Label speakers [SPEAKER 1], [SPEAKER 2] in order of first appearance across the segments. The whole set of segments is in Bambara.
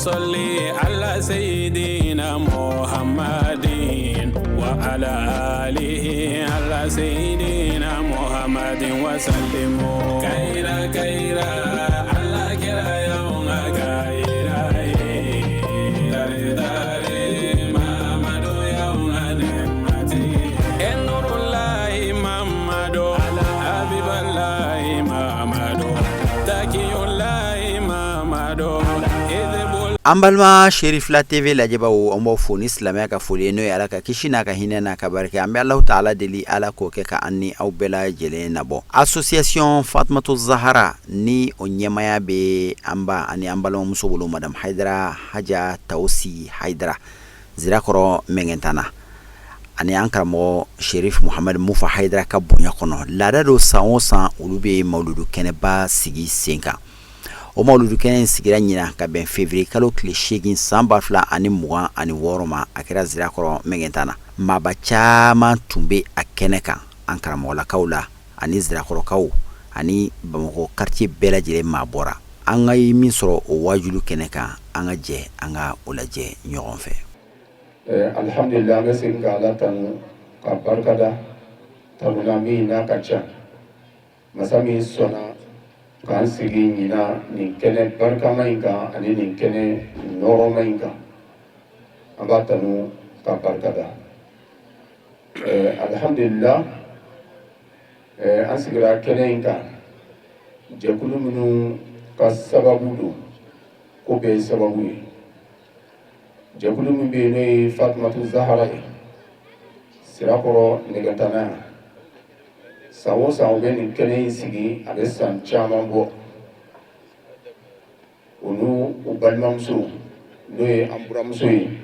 [SPEAKER 1] Sɔli ala seyidina Muhamadin wa ala alihi ala seyidina Muhamadin wa salimu kayira kayira ala kira y'anw ka kayira ye tare tare Mamadu y'anw ka nɛɛmatigi ye Nurulayi Mamadu Abibalayi Mamadu Takiyulayi Mamadu
[SPEAKER 2] An balima Cherifla TV lajɛbaaw an b'aw fo ni silamɛya ka foli ye n'o ye Ala ka kisi n'a ka hinɛ n'a ka barika an bɛ Alahu taala deli Ala k'o kɛ ka an ni aw bɛɛ lajɛlen nabɔ association Fatumatu Zahara ni o ɲɛmaaya bɛ an ba ani an balimamuso bolo madame Hayidara Haja Tawusi Hayidara Zirakɔrɔ Mɛngɛntana ani an karamɔgɔ Cherif Mohamed Mufa Hayidara ka bonya kɔnɔ laada don san o san olu bɛ mawuludu kɛnɛba sigi sen kan o mawuludu kɛnɛ in sigira ɲinan ka bɛn février kalo tile 8 san 2026 ma a kɛra Zirakɔrɔ Mɛngɛntana maaba caman tun bɛ a kɛnɛ kan an karamɔgɔlakaw la ani Zirakɔrɔkaw ani Bamakɔ quartier bɛɛ lajɛlen maa bɔra an ka ye min sɔrɔ o waajulu kɛnɛ kan an ka jɛ an ka o lajɛ ɲɔgɔn fɛ.
[SPEAKER 3] Alihamdulila an bɛ segin ka Ala tanu ka barikada tanu na min n'a ka ca masa min sɔnna k'an sigi ɲinan nin kɛnɛ barikama in kan ani nin kɛnɛ nɔɔrɔma in kan an b'a tanu ka barikada alihamdulila an sigira kɛnɛ in kan jɛkulu minnu ka sababu don ko bɛɛ ye sababu ye jɛkulu min bɛ yen n'o ye Fatumatu Zahara ye Sirakɔrɔ Nɛgɛntana yan san o san u bɛ nin kɛnɛ in sigi a bɛ san caman bɔ u n'u u balimamuso n'o ye an buramuso ye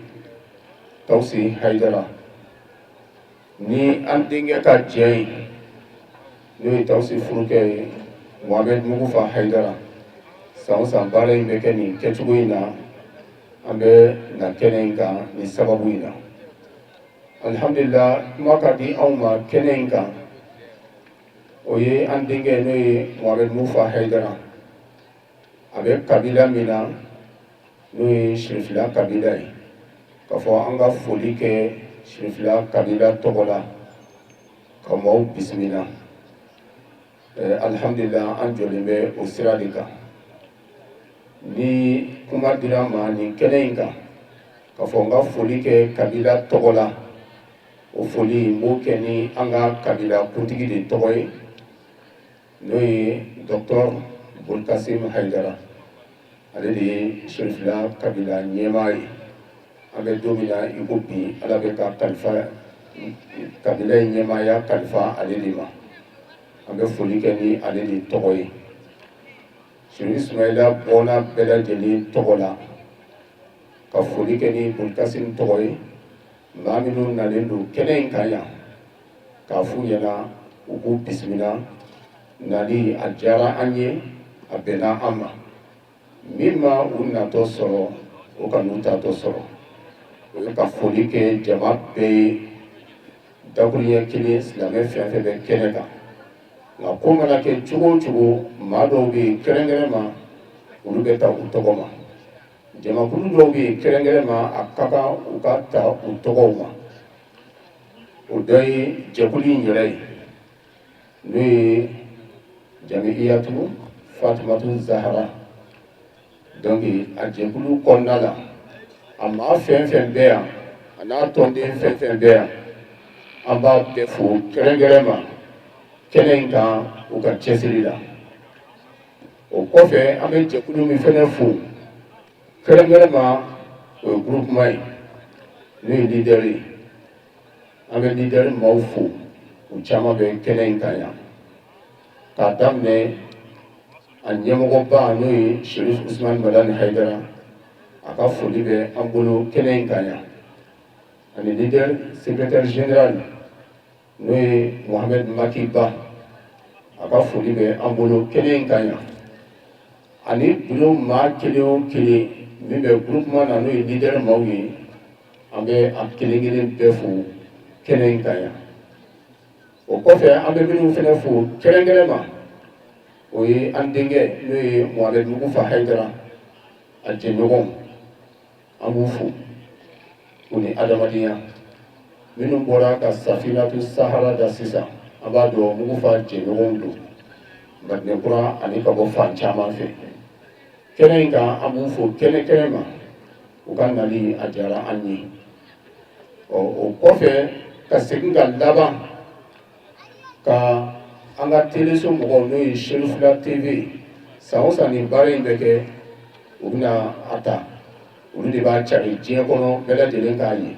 [SPEAKER 3] Tawusi Hayidara ni an denkɛ ka jɛ ye n'o ye Tawusi furukɛ ye Mohamed Mugufa Hayidara san o san baara in bɛ kɛ nin kɛcogo in na an bɛ na kɛnɛ in kan nin sababu in na alihamdulila kuma ka di anw ma kɛnɛ in kan o ye an denkɛ n'o ye Mohamed Mufa Hayidara a bɛ kabila min na n'o ye Sirifila kabila ye k'a fɔ an ka foli kɛ Sirifila kabila tɔgɔ la ka maaw bisimila alihamdulila an jɔlen bɛ o sira de kan ni kuma dira n ma nin kɛnɛ in kan k'a fɔ n ka foli kɛ kabila tɔgɔ la o foli n b'o kɛ ni an ka kabila kuntigi de tɔgɔ ye n'o ye docteur Bolkasim Hayidara ale de ye Sirifila kabila ɲɛmaa ye an bɛ don min na i ko bi Ala bɛ ka kalifa kabila in ɲɛmaaya kalifa ale de ma an bɛ foli kɛ ni ale de tɔgɔ ye Sirif Sumayila bɔnna bɛɛ lajɛlen tɔgɔ la ka foli kɛ ni Bolkasim tɔgɔ ye maa minnu nalen don kɛnɛ in kan yan k'a f'u ɲɛna u k'u bisimila nali a diyara an ye a bɛnna an ma min ma u natɔ sɔrɔ o ka n'u taatɔ sɔrɔ o ye ka foli kɛ jama bɛɛ ye dakuruɲɛ kelen silamɛ fɛn fɛn bɛ kɛnɛ kan nka ko mana kɛ cogo o cogo maa dɔw bɛ yen kɛrɛnkɛrɛn ma olu bɛ ta u tɔgɔ ma jamakulu dɔw bɛ yen kɛrɛnkɛrɛn ma a ka kan u ka ta u tɔgɔw ma o dɔ ye jɛkulu in yɛrɛ ye n'o ye jamiyatu Fatumatu Zahara donc a jɛkulu kɔnɔna la a maa fɛn fɛn bɛ yan a n'a tɔnden fɛn fɛn bɛ yan an b'a bɛɛ fo kɛrɛnkɛrɛn ma kɛnɛ in kan u ka cɛsiri la o kɔfɛ an bɛ jɛkulu min fɛnɛ fo kɛrɛnkɛrɛn ma o ye groupement ye n'o ye leader ye an bɛ leader maaw fo u caman bɛ kɛnɛ in kan yan k'a daminɛ a ɲɛmɔgɔba n'o ye Cherif Ousmane Madani Hayidara a ka foli bɛ an bolo kɛnɛ in kan yan ani leader secrétaire général n'o ye Mohamed Maki Ba a ka foli bɛ an bolo kɛnɛ in kan yan ani bureau maa kelen o kelen min bɛ groupement na n'o ye leader maaw ye. An bɛ a kelen kelen bɛɛ fo kɛnɛ in kan yan. O kɔfɛ, an bɛ minnu fana fo kɛrɛnkɛrɛn ma, o ye an denkɛ, n'o ye Mohamed Mugufa Hayidara, a jɛɲɔgɔnw, an b'u fo u ni adamadenya. Minnu bɔra ka Safinatu Sahara da sisan, an b'a dɔn Mugufa jɛɲɔgɔnw don Madinɛkura ani ka bɔ fan caman fɛ kɛnɛ in kan. An b'u fo kɛnɛ kɛnɛ ma, u ka nali a diyara an ye. Ɔ, o kɔfɛ, ka segin ka laban ka an ka teleso mɔgɔw, n'o ye Serifila TV, san o san nin baara in bɛ kɛ, u bɛna a ta, olu de b'a cari diɲɛ kɔnɔ, bɛɛ lajɛlen k'a ye.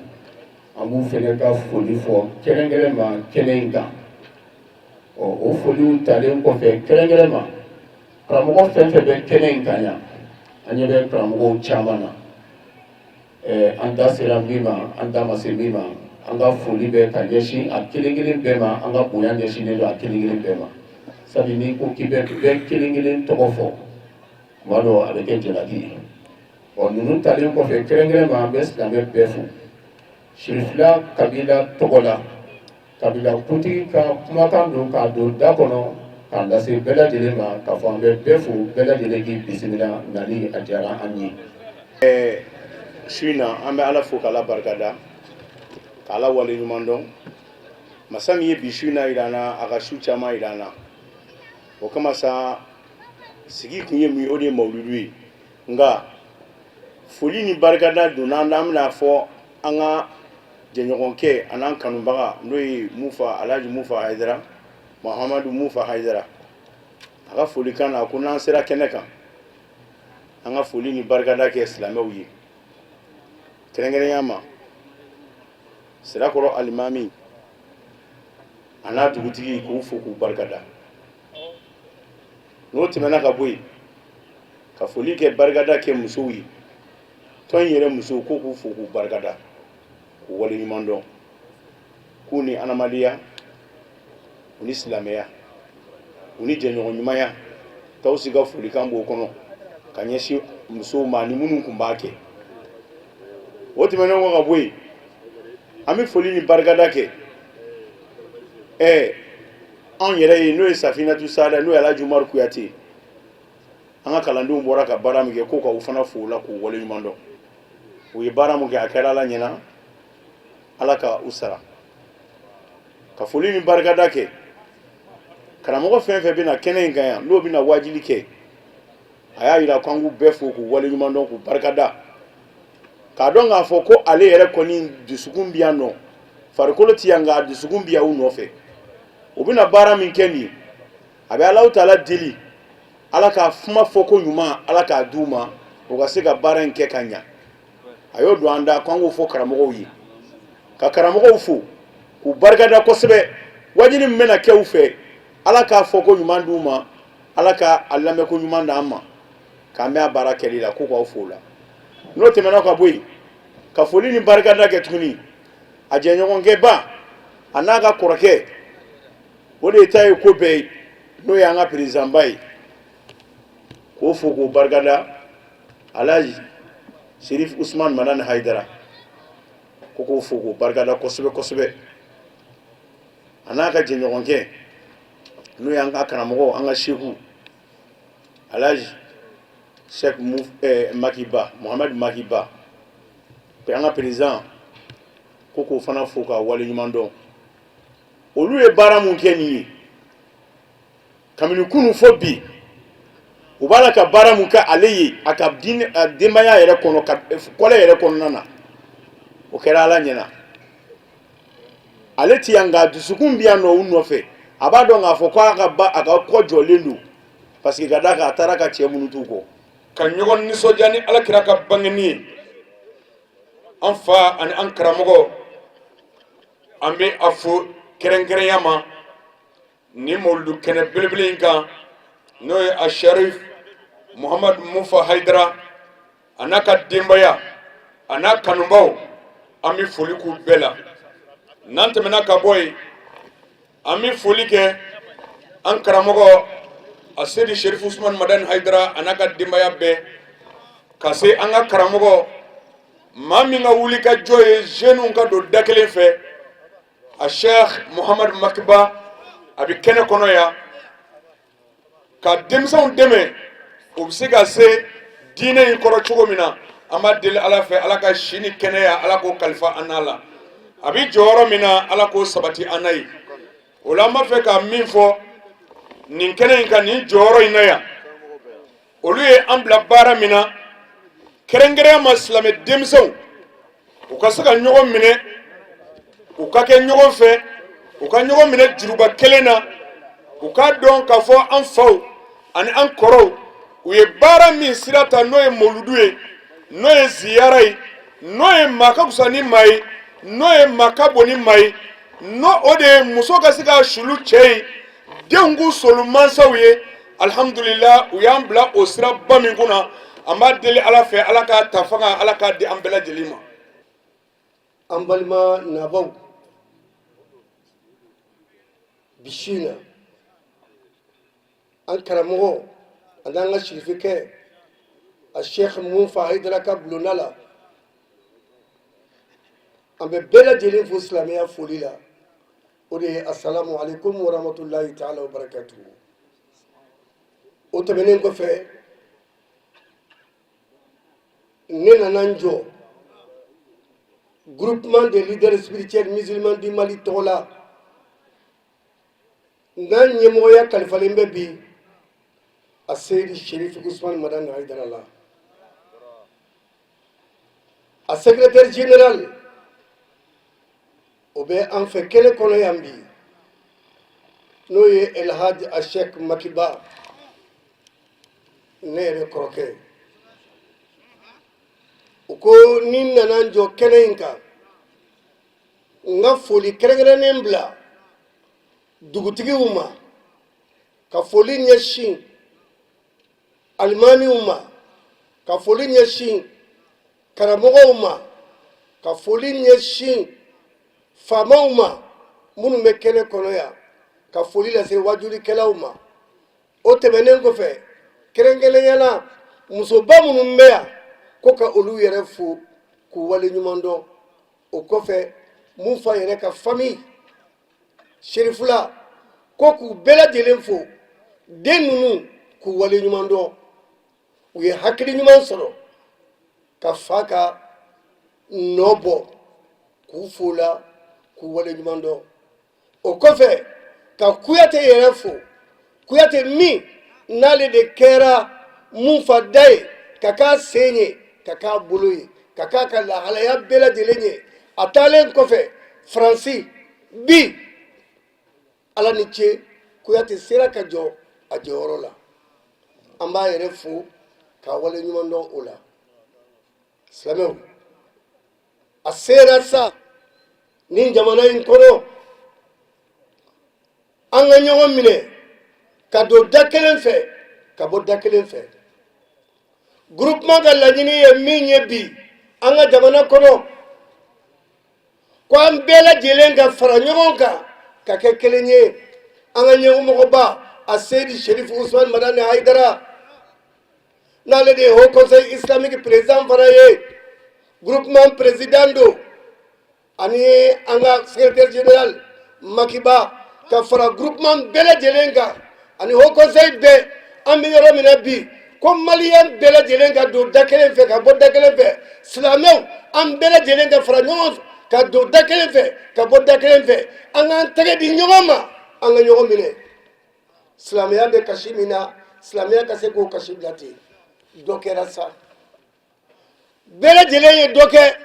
[SPEAKER 3] An b'u fana ka foli fɔ kɛrɛnkɛrɛn ma kɛnɛ in kan. Ɔ, o foliw talen kɔfɛ, kɛrɛnkɛrɛn ma, karamɔgɔ fɛn fɛn bɛ kɛnɛ in kan yan, an ɲɛ bɛ karamɔgɔw caman na, an da sera min ma, an da ma se min ma, an ka foli bɛ ka ɲɛsin a kelen kelen bɛɛ ma. An ka bonya ɲɛsinnen don a kelen kelen bɛɛ ma, sabu n'i ko k'i bɛ bɛɛ kelen kelen tɔgɔ fɔ, tuma dɔ a bɛ kɛ jalaki ye. Ɔ, ninnu talen kɔfɛ, kɛrɛnkɛrɛn ma, an bɛ silamɛ bɛɛ fo Sirifila kabila tɔgɔ la. Kabila kuntigi ka kumakan don k'a don da kɔnɔ k'a lase bɛɛ lajɛlen ma, k'a fɔ an bɛ bɛɛ fo, bɛɛ lajɛlen k'i bisimila, nali a diyara an ye.
[SPEAKER 4] Su in na, an bɛ Ala fo k'Ala barikada, k'Ala wale ɲuman dɔn, masa min ye bi su in na yira an na, a ka su caman yira an na. O kama sa, sigi kun ye mun ye? O de ye mawuludu ye. Nka foli ni barikada donna an bɛna fɔ an ka jɛɲɔgɔnkɛ an'an kanubaga, n'o ye Mufa, Alhaji Mufa Hayidara, Muhamadu Mufa Hayidara. A ka folikan na, ko n'an sera kɛnɛ kan, an ka foli ni barikada kɛ silamɛw ye, kɛrɛnkɛrɛnya ma Sirakɔrɔ alimami a n'a dugutigi, k'u fo k'u barikada. N'o tɛmɛna ka bɔ yen, ka foli kɛ, barikada kɛ musow ye, tɔn in yɛrɛ musow, ko k'u fo k'u barikada, k'u waleɲuman dɔn, k'u ni adamadenya, u ni silamɛya, u ni jɛɲɔgɔn ɲumanya. Tawusi ka folikan b'o kɔnɔ ka ɲɛsin musow ma ni minnu tun b'a kɛ. O tɛmɛnen kɔ ka bɔ yen, an bɛ foli ni barikada kɛ anw yɛrɛ ye, n'o ye Safinatu Sada, n'o ye Alhaji Umaru Kuyate. An ka kalandenw bɔra ka baara min kɛ, ko ka u fana fo o la k'u waleɲuman dɔn. U ye baara min kɛ, a kɛra Ala ɲɛna, Ala ka u sara. Ka foli ni barikada kɛ karamɔgɔ fɛn fɛn bɛna kɛnɛ in kan yan, n'o bɛna wajuli kɛ. A y'a yira k'an k'u bɛɛ fo k'u waleɲuman dɔn, k'u barikada, k'a dɔn k'a fɔ ko ale yɛrɛ kɔni dusukun bi yan nɔ, farikolo ti yan, nka a dusukun bi yan u nɔfɛ. U bɛna baara min kɛ nin ye, a bɛ Alahu taala deli, Ala k'a kuma fɔ ko ɲuman, Ala k'a d'u ma, u ka se ka baara in kɛ ka ɲa. A y'o don an da k'an k'o fɔ karamɔgɔw ye, ka karamɔgɔw fo k'u barikada kosɛbɛ. Wajuli min bɛna kɛ u fɛ, Ala k'a fɔ ko ɲuman d'u ma, Ala ka a lamɛn ko ɲuman d'an ma, k'an bɛ a baara kɛli la, ko k'aw fo o la. N'o tɛmɛna ka bɔ yen, ka foli ni barikada kɛ tuguni a jɛɲɔgɔnkɛba a n'a ka kɔrɔkɛ, o de ta ye ko bɛɛ ye, n'o ye an ka perezanba ye, k'o fo k'o barikada, Alhaji Sherif Usman Madani Hayidara, ko k'o fo k'o barikada kosɛbɛ kosɛbɛ, a n'a ka jɛɲɔgɔnkɛ, n'o y'an ka karamɔgɔ, an ka seku, Alhaji Sheikh Makiba, Mohamed Makiba, an ka perezan, ko k'o fana fo k'a waleɲuman dɔn. Olu ye baara mun kɛ nin ye, kabini kunu fo bi, u b'a la ka baara mun kɛ ale ye a ka denbaya yɛrɛ kɔnɔ, ka kɔlɛ yɛrɛ kɔnɔna na, o kɛra Ala ɲɛna. Ale ti yan, nka dusukun bi yan nɔ u nɔfɛ. A b'a dɔn k'a fɔ ko a ka ba, a ka kɔ jɔlen don, parce que ka d'a kan a taara ka cɛ minnu t'u kɔ.
[SPEAKER 5] Ka ɲɔgɔn nisɔndiya ni Alakira ka bangeni ye, an fa ani an karamɔgɔ, an bɛ a fo kɛrɛnkɛrɛnya ma ni mawuludu kɛnɛ belebele in kan, n'o ye a Sharif Muhamadu Mufa Hayidara, a n'a ka denbaya, a n'a kanubaw, an bɛ foli k'u bɛɛ la. N'an tɛmɛna ka bɔ yen, an bɛ foli kɛ an karamɔgɔ a Seyidi Sherif Usman Madani Hayidara, a n'a ka denbaya bɛɛ, ka se an ka karamɔgɔ. Maa min ka wuli ka jɔ ye jeunes ka don da kelen fɛ, a Sheikh Muhamad Makiba, a bɛ kɛnɛ kɔnɔ yan ka denmisɛnw dɛmɛ u bɛ se ka se diinɛ in kɔrɔ cogo min na. An b'a deli Ala fɛ, Ala ka si ni kɛnɛya, Ala k'o kalifa an n'a la. A bɛ jɔyɔrɔ min na, Ala k'o sabati an n'a ye. O la, an b'a fɛ ka min fɔ nin kɛnɛ in kan, nin jɔyɔrɔ in na yan, olu ye an bila baara min na, kɛrɛnkɛrɛnya ma silamɛ denmisɛnw u ka se ka ɲɔgɔn minɛ, u ka kɛ ɲɔgɔn fɛ, u ka ɲɔgɔn minɛ juruba kelen na, u k'a dɔn k'a fɔ an faw ani an kɔrɔw u ye baara min sira ta, n'o ye moludu ye, n'o ye ziyara ye, n'o ye maa ka fisa ni maa ye, n'o ye maa ka bon ni maa ye, n'o o de ye muso ka se ka sulu cɛ ye, denw k'u solu mansaw ye. Alihamudulila, u y'an bila o siraba min kunna, an b'a deli Ala fɛ, Ala k'a ta fanga, Ala k'a di an bɛɛ lajɛlen ma.
[SPEAKER 6] An balima nabaw, bi su in na, an karamɔgɔ ani an ka sirifikɛ a Sheikh Munfa Hayidara ka bulonda la, an bɛ bɛɛ lajɛlen fo silamɛya foli la, o de ye asalamu aleykum warahmatulahi taala wa barakatuhu. O tɛmɛnen kɔfɛ, ne nana n jɔ groupement des leaders spirituels musulmans du Mali tɔgɔ la, n'a ɲɛmɔgɔya kalifalen bɛ bi a Seyidi Sherif Usman Madani Hayidara la. A secrétaire général o bɛ an fɛ kɛnɛ kɔnɔ yan bi, n'o ye Elhaj Ashek Makiba, ne yɛrɛ kɔrɔkɛ. O ko ni n nana n jɔ kɛnɛ in kan, n ka foli kɛrɛnkɛrɛnnen bila dugutigiw ma, ka foli ɲɛsin alimamiw ma, ka foli ɲɛsin karamɔgɔw ma, ka foli ɲɛsin faamaw ma minnu bɛ kɛnɛ kɔnɔ yan, ka foli lase wajulikɛlaw ma. O tɛmɛnen kɔfɛ, kɛrɛnkɛrɛnnenya la, musoba minnu bɛ yan ko ka olu yɛrɛ fo k'u waleɲuman dɔn. O kɔfɛ, Munfa yɛrɛ ka famille Serifula ko k'u bɛɛ lajɛlen fo, den ninnu k'u waleɲuman dɔn. U ye hakili ɲuman sɔrɔ ka fa ka nɔ bɔ, k'u fo la, k'u waleɲuman dɔn. O kɔfɛ, ka Kuyate yɛrɛ fo, Kuyate min n'ale de kɛra Munfa da ye, ka k'a sen ye, ka k'a bolo ye, ka k'a ka lahalaya bɛɛ lajɛlen ye. A taalen kɔfɛ Faransi bi, Ala ni ce, Kuyate sera ka jɔ a jɔyɔrɔ la. An b'a yɛrɛ fo k'a waleɲuman dɔn o la. Silamɛw, a sera sa nin jamana in kɔnɔ, an ka ɲɔgɔn minɛ ka don da kelen fɛ, ka bɔ da kelen fɛ. Groupement ka laɲini ye min ye bi an ka jamana kɔnɔ, ko an bɛɛ lajɛlen ka fara ɲɔgɔn kan ka kɛ kelen ye. An ka ɲɛmɔgɔba a Seyidi Sherif Usman Madani Hayidara, n'ale de ye Haut Conseil islamique président fana ye, groupement président don, ani an ka secrétaire général Makiba, ka fara groupement bɛɛ lajɛlen kan ani Haut Conseil bɛɛ. An bɛ yɔrɔ min na bi, ko maliyɛn bɛɛ lajɛlen ka don da kelen fɛ, ka bɔ da kelen fɛ. Silamɛw, an bɛɛ lajɛlen ka fara ɲɔgɔn ka don da kelen fɛ, ka bɔ da kelen fɛ. An k'an tɛgɛ di ɲɔgɔn ma, an ka ɲɔgɔn minɛ. Silamɛya bɛ kasi min na, silamɛya ka se k'o kasi bila ten. Dɔ kɛra sa, bɛɛ lajɛlen ye dɔ kɛ.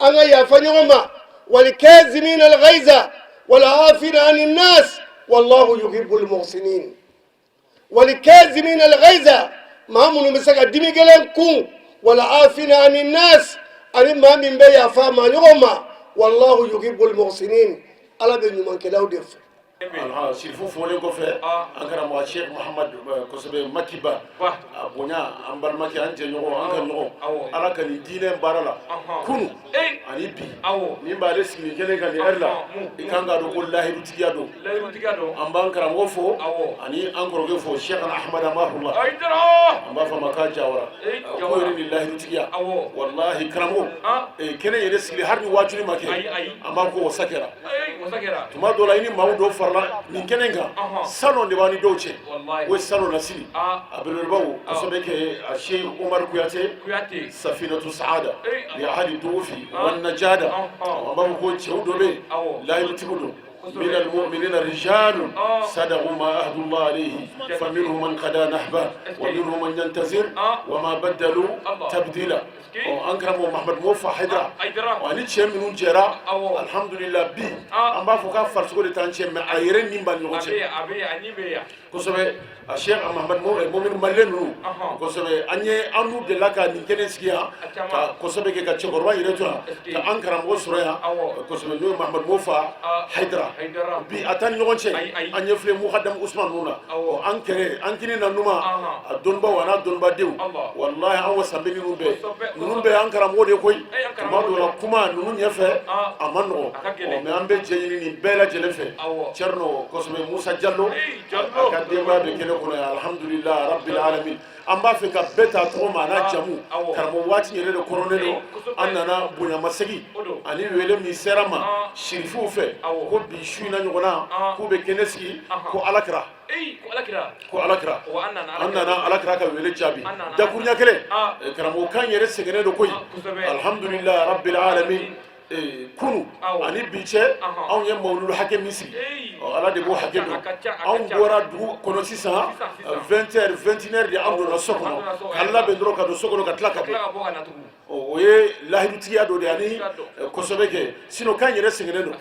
[SPEAKER 6] An ka yafa ɲɔgɔn ma. Walikazimina alghaiza walafina ani nas wallahu yuhibbul muhsinin. Walikazimina alghaiza, maa minnu bɛ se ka dimi gɛlɛn kun, walafina ani nas, ani maa min bɛ yafa maa ɲɔgɔn ma, wallahu yuhibbul muhsinin. Ala bɛ ɲumankɛlaw de fɛ.
[SPEAKER 4] Sirifu folen kɔfɛ, an karamɔgɔ Sheikh Muhammad kosɛbɛ Makiba, a bonya, an balimakɛ, an jɛɲɔgɔn, an ka ɲɔgɔn Ala ka nin diinɛ baara la kunu ani bi. Min b'ale sigi kelen kan nin heure la, i kan k'a dɔn ko lahirutigiya don. An b'an karamɔgɔ fo ani an kɔrɔkɛ fo, Sheikh Ahmad Amahula, an b'a fɔ a ma k'a Jawara. Ko yɛrɛ ni lahirutigiya, wallahi karamɔgɔ, kɛnɛ yɛrɛ sigi hali ni waajuli ma kɛ, an b'a ko wasa kɛra. Tuma dɔ la, i ni maaw dɔw farala nin kɛnɛ kan, salon de b'an ni dɔw cɛ, o ye salon na sini a belebelebaw kosɛbɛ kɛ a Sheikh Umar Kuyate, Safinatu Saada li ahli duufi wan najada. An b'a fɔ ko cɛw dɔ bɛ yen, lahirutigiw don. من المؤمنين رجال صدقوا ما عاهدوا الله عليه فمنهم من قضى نحبه ومنهم من ينتظر وما بدلوا تبديلا. An karamɔgɔ Mahamadu Mofa Hayidara ani cɛ minnu jɛra, alhamdulillah, bi an b'a fɔ k'a farisogo de t'an cɛ, mais a yɛrɛ ni b'an ɲɔgɔn cɛ kosɛbɛ. A Sheikh Mahamad Momini Male ninnu kosɛbɛ, an ye an n'u delila ka nin kɛnɛ sigi yan ka kosɛbɛ kɛ ka cɛkɔrɔba yɛrɛ to yan ka an karamɔgɔ sɔrɔ yan kosɛbɛ, n'o ye Mahamad Mofa Hayidara. Bi a t'an ni ɲɔgɔn cɛ, an ɲɛ filɛ Mukadam Usman ninnu na. An kɛrɛ an kini na numa, a dɔnnibaw a n'a dɔnnibadenw, walahi an wasan bɛ ninnu bɛɛ. Ninnu bɛɛ an karamɔgɔ de ye koyi. Tuma dɔ la, kuma ninnu ɲɛfɛ a man nɔgɔn, mais an bɛ jɛ ɲini nin bɛɛ lajɛlen fɛ. Cɛrino kosɛbɛ Musa Jalo, a ka denbaya bɛ kɛnɛ kɔnɔ yan, alhamdulillah rabbil alamin. An b'a fɛ ka bɛɛ ta tɔgɔ ma a n'a jamu. Karamɔgɔ, waati yɛrɛ de kɔrɔnen don. An nana bonyamasegin ani wele min sera ma sirifuw fɛ ko bi su in na ɲɔgɔnna k'u bɛ kɛnɛ sigi ko Alakira, ko Alakira. An nana Alakira ka wele jaabi dakuruɲa kelen. Karamɔgɔ kan yɛrɛ sɛgɛnnen don koyi, alhamdulillah rabbil alamin. Kunu ani bi cɛ, anw ye mawuludu hakɛ min sigi, Ala de b'o hakɛ dɔn. Anw bɔra dugu kɔnɔ sisan 20 heures, 21 heures de an donna so kɔnɔ ka labɛn dɔrɔn ka don so kɔnɔ ka tila ka bɔ. O ye lahirutigiya dɔ de ye ani kosɛbɛ kɛ, sinon k'an yɛrɛ sɛgɛnnen don.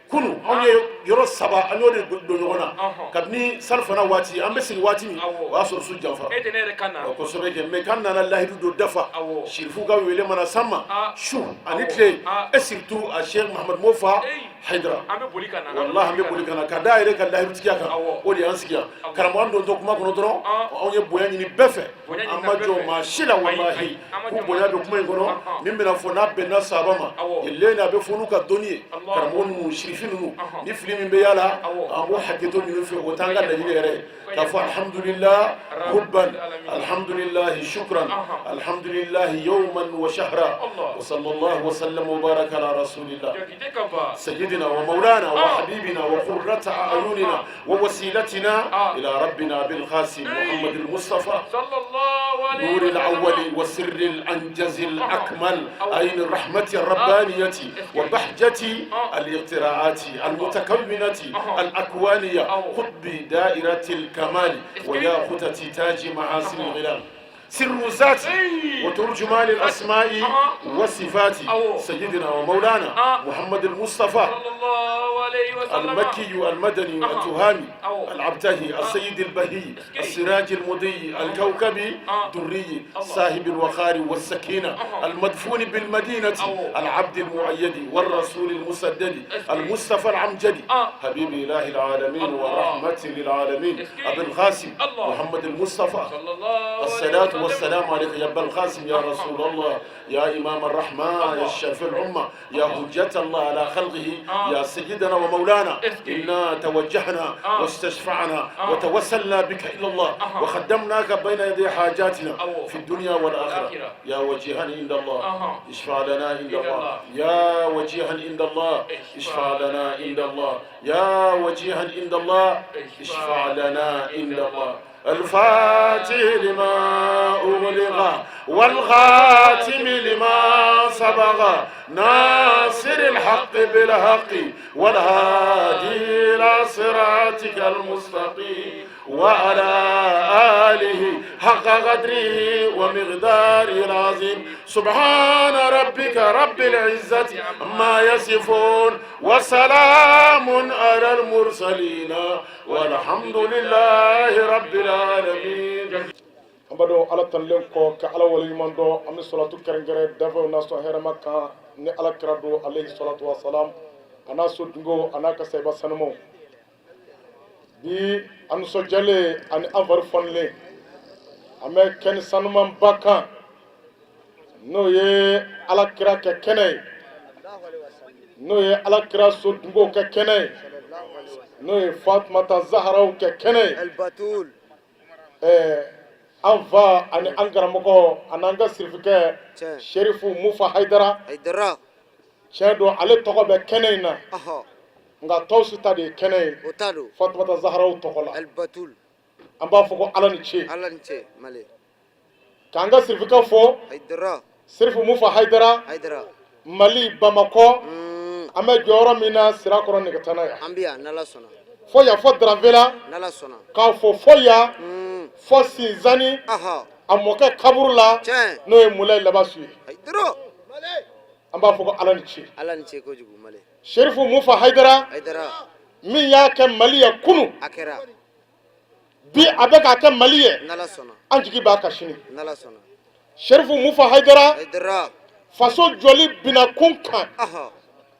[SPEAKER 4] Kunu anw ye yɔrɔ saba, an y'o de don ɲɔgɔn na kabini salifana waati, an bɛ sigi waati min, o y'a sɔrɔ su janfara kosɛbɛ kɛ. Mais k'an nana lahidu dɔ dafa, sirifu ka wele mana s'an ma su ani tile, et surtout a Sheikh Mahamad Mofa Hayidara, wallahi an bɛ boli ka na ka da yɛrɛ ka lahirutigiya kan. O de y'an sigi yan. Karamɔgɔ, an dontɔ kuma kɔnɔ dɔrɔn, anw ye bonya ɲini bɛɛ fɛ, an ma jɔ maa si la. Walahi ko bonya bɛ kuma in kɔnɔ, min bɛna fɔ n'a bɛnna saba ma len, a bɛ fɔ n'u ka dɔnni ye. Karamɔgɔ ninnu, sirifi ninnu, ni fili min bɛ yala, an b'o hakɛto ɲini fɛ. O t'an ka laɲini yɛrɛ ye k'a fɔ alhamdulillah hubban, alhamdulillah shukran, alhamdulillah yawman wa shahra, wa sallallahu wa sallam wa baraka ala rasulillah sayyidina wa maulana wa habibina wa qurrata a'yunina ووسيلتنا إلى ربنا بالقاسم محمد المصطفى، نور الأول وسر الأنجز الأكمل، عين الرحمة الربانية وبهجة الاختراعات المتكونة الأكوانية، قطب دائرة الكمال وياقوتة تاج محاسن الغلال، سر الذات وترجمان الأسماء والصفات، سيدنا ومولانا محمد المصطفى المكي المدني التهامي العبتهي السيد البهي السراج المضي الكوكبي دري صاحب الوقار والسكينة المدفون بالمدينة العبد المؤيد والرسول المسدد المصطفى العمجدي حبيب إله العالمين ورحمة للعالمين أبي القاسم محمد المصطفى. الصلاة والسلام عليك يا أبا القاسم، يا رسول الله، يا إمام الرحمن، يا شفيع الأمة، يا حجة الله على خلقه، يا سيدنا ومولانا. إنا توجهنا واستشفعنا وتوسلنا بك إلى الله وقدمناك بين يدي حاجاتنا في الدنيا والآخرة. يا وجيها عند الله، اشفع لنا عند الله. يا وجيها عند الله، اشفع لنا عند الله. يا وجيها عند الله، اشفع لنا عند الله. الفاتح لما أغلق والخاتم لما سبق، ناصر الحق بالحق والهادي إلى صراطك المستقيم وعلى آله حق قدره ومقداره العظيم. سبحان ربك رب العزة عما يصفون وسلام على المرسلين والحمد لله رب العالمين.
[SPEAKER 5] An b'a dɔn, Ala tanlen kɔ ka Ala waleɲuman dɔn, an bɛ salatu kɛrɛnkɛrɛn danfɛnw na sɔn hɛrɛma kan ni Ala kira don, alayhi salatu wasalam, a n'a so dungo, a n'a ka sahiba sanumaw. Bi an nisɔndiyalen ani an fari fonilen, an bɛ kɛnɛ sanumanba kan, n'o ye Ala kira kɛ kɛnɛ ye, n'o ye Ala kira so dungew kɛ kɛnɛ ye, n'o ye Fatumata Zaharaw kɛ kɛnɛ ye. Ɛɛ, an fa ani an karamɔgɔ ani an ka sirifikɛ Serifu Mufa Hayidara, tiɲɛ don, ale tɔgɔ bɛ kɛnɛ in na, nka tɔw si ta de ye kɛnɛ ye Fatumata Zaharaw tɔgɔ la. An b'a fɔ ko Ala ni ce k'an ka sirifikɛ fo, Serifu Mufa Hayidara, Mali Bamakɔ. An bɛ jɔyɔrɔ min na Sirakɔrɔ Nɛgɛtana yan, fo yan, fo Daranfela, k'a fɔ fo yan, fo Sinzani, a mɔkɛ kaburu la, n'o ye Mulayi Labasu ye. An b'a fɔ ko Ala ni ce. Serifu Mufa Hayidara min y'a kɛ Mali ye kunun, bi a bɛ k'a kɛ Mali ye, an jigi b'a kan sini. Serifu Mufa Hayidara, faso jɔli bina kun kan,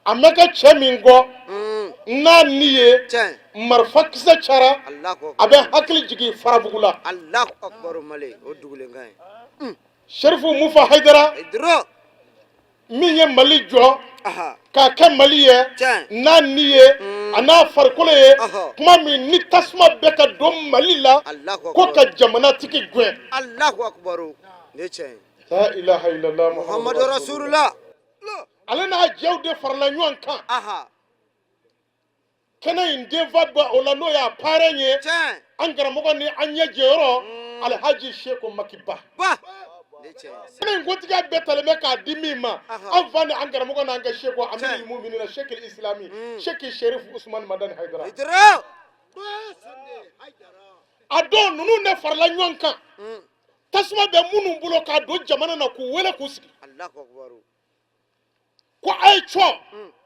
[SPEAKER 5] a ma kɛ cɛ min kɔ n'a ni ye marifakisɛ cara, a bɛ hakili jigin Farabugu la. Serifu Mufa Hayidara min ye Mali jɔ k'a kɛ Mali ye n'a ni ye a n'a farikolo ye, kuma min ni tasuma bɛ ka don Mali la ko ka jamanatigi gɛn. La ilaha illallah Muhammadu rasulullah. Ale n'a jɛw de farala ɲɔgɔn kan kɛnɛ in denfa bɛ o la, n'o y'a parrain ye, an karamɔgɔ ni an ɲɛ jɛyɔrɔ, Alhaji Seko Makiba. Kɛnɛ in kuntigiya bɛɛ talen bɛ k'a di min ma, an fa ni an karamɔgɔ n'an ka seko, amirul muminina, Shekil Islami, Sheki Sherif Usman Madani Haidara. A don ninnu de farala ɲɔgɔn kan, tasuma bɛ minnu bolo k'a don jamana na, k'u wele k'u sigi ko a ye cɔ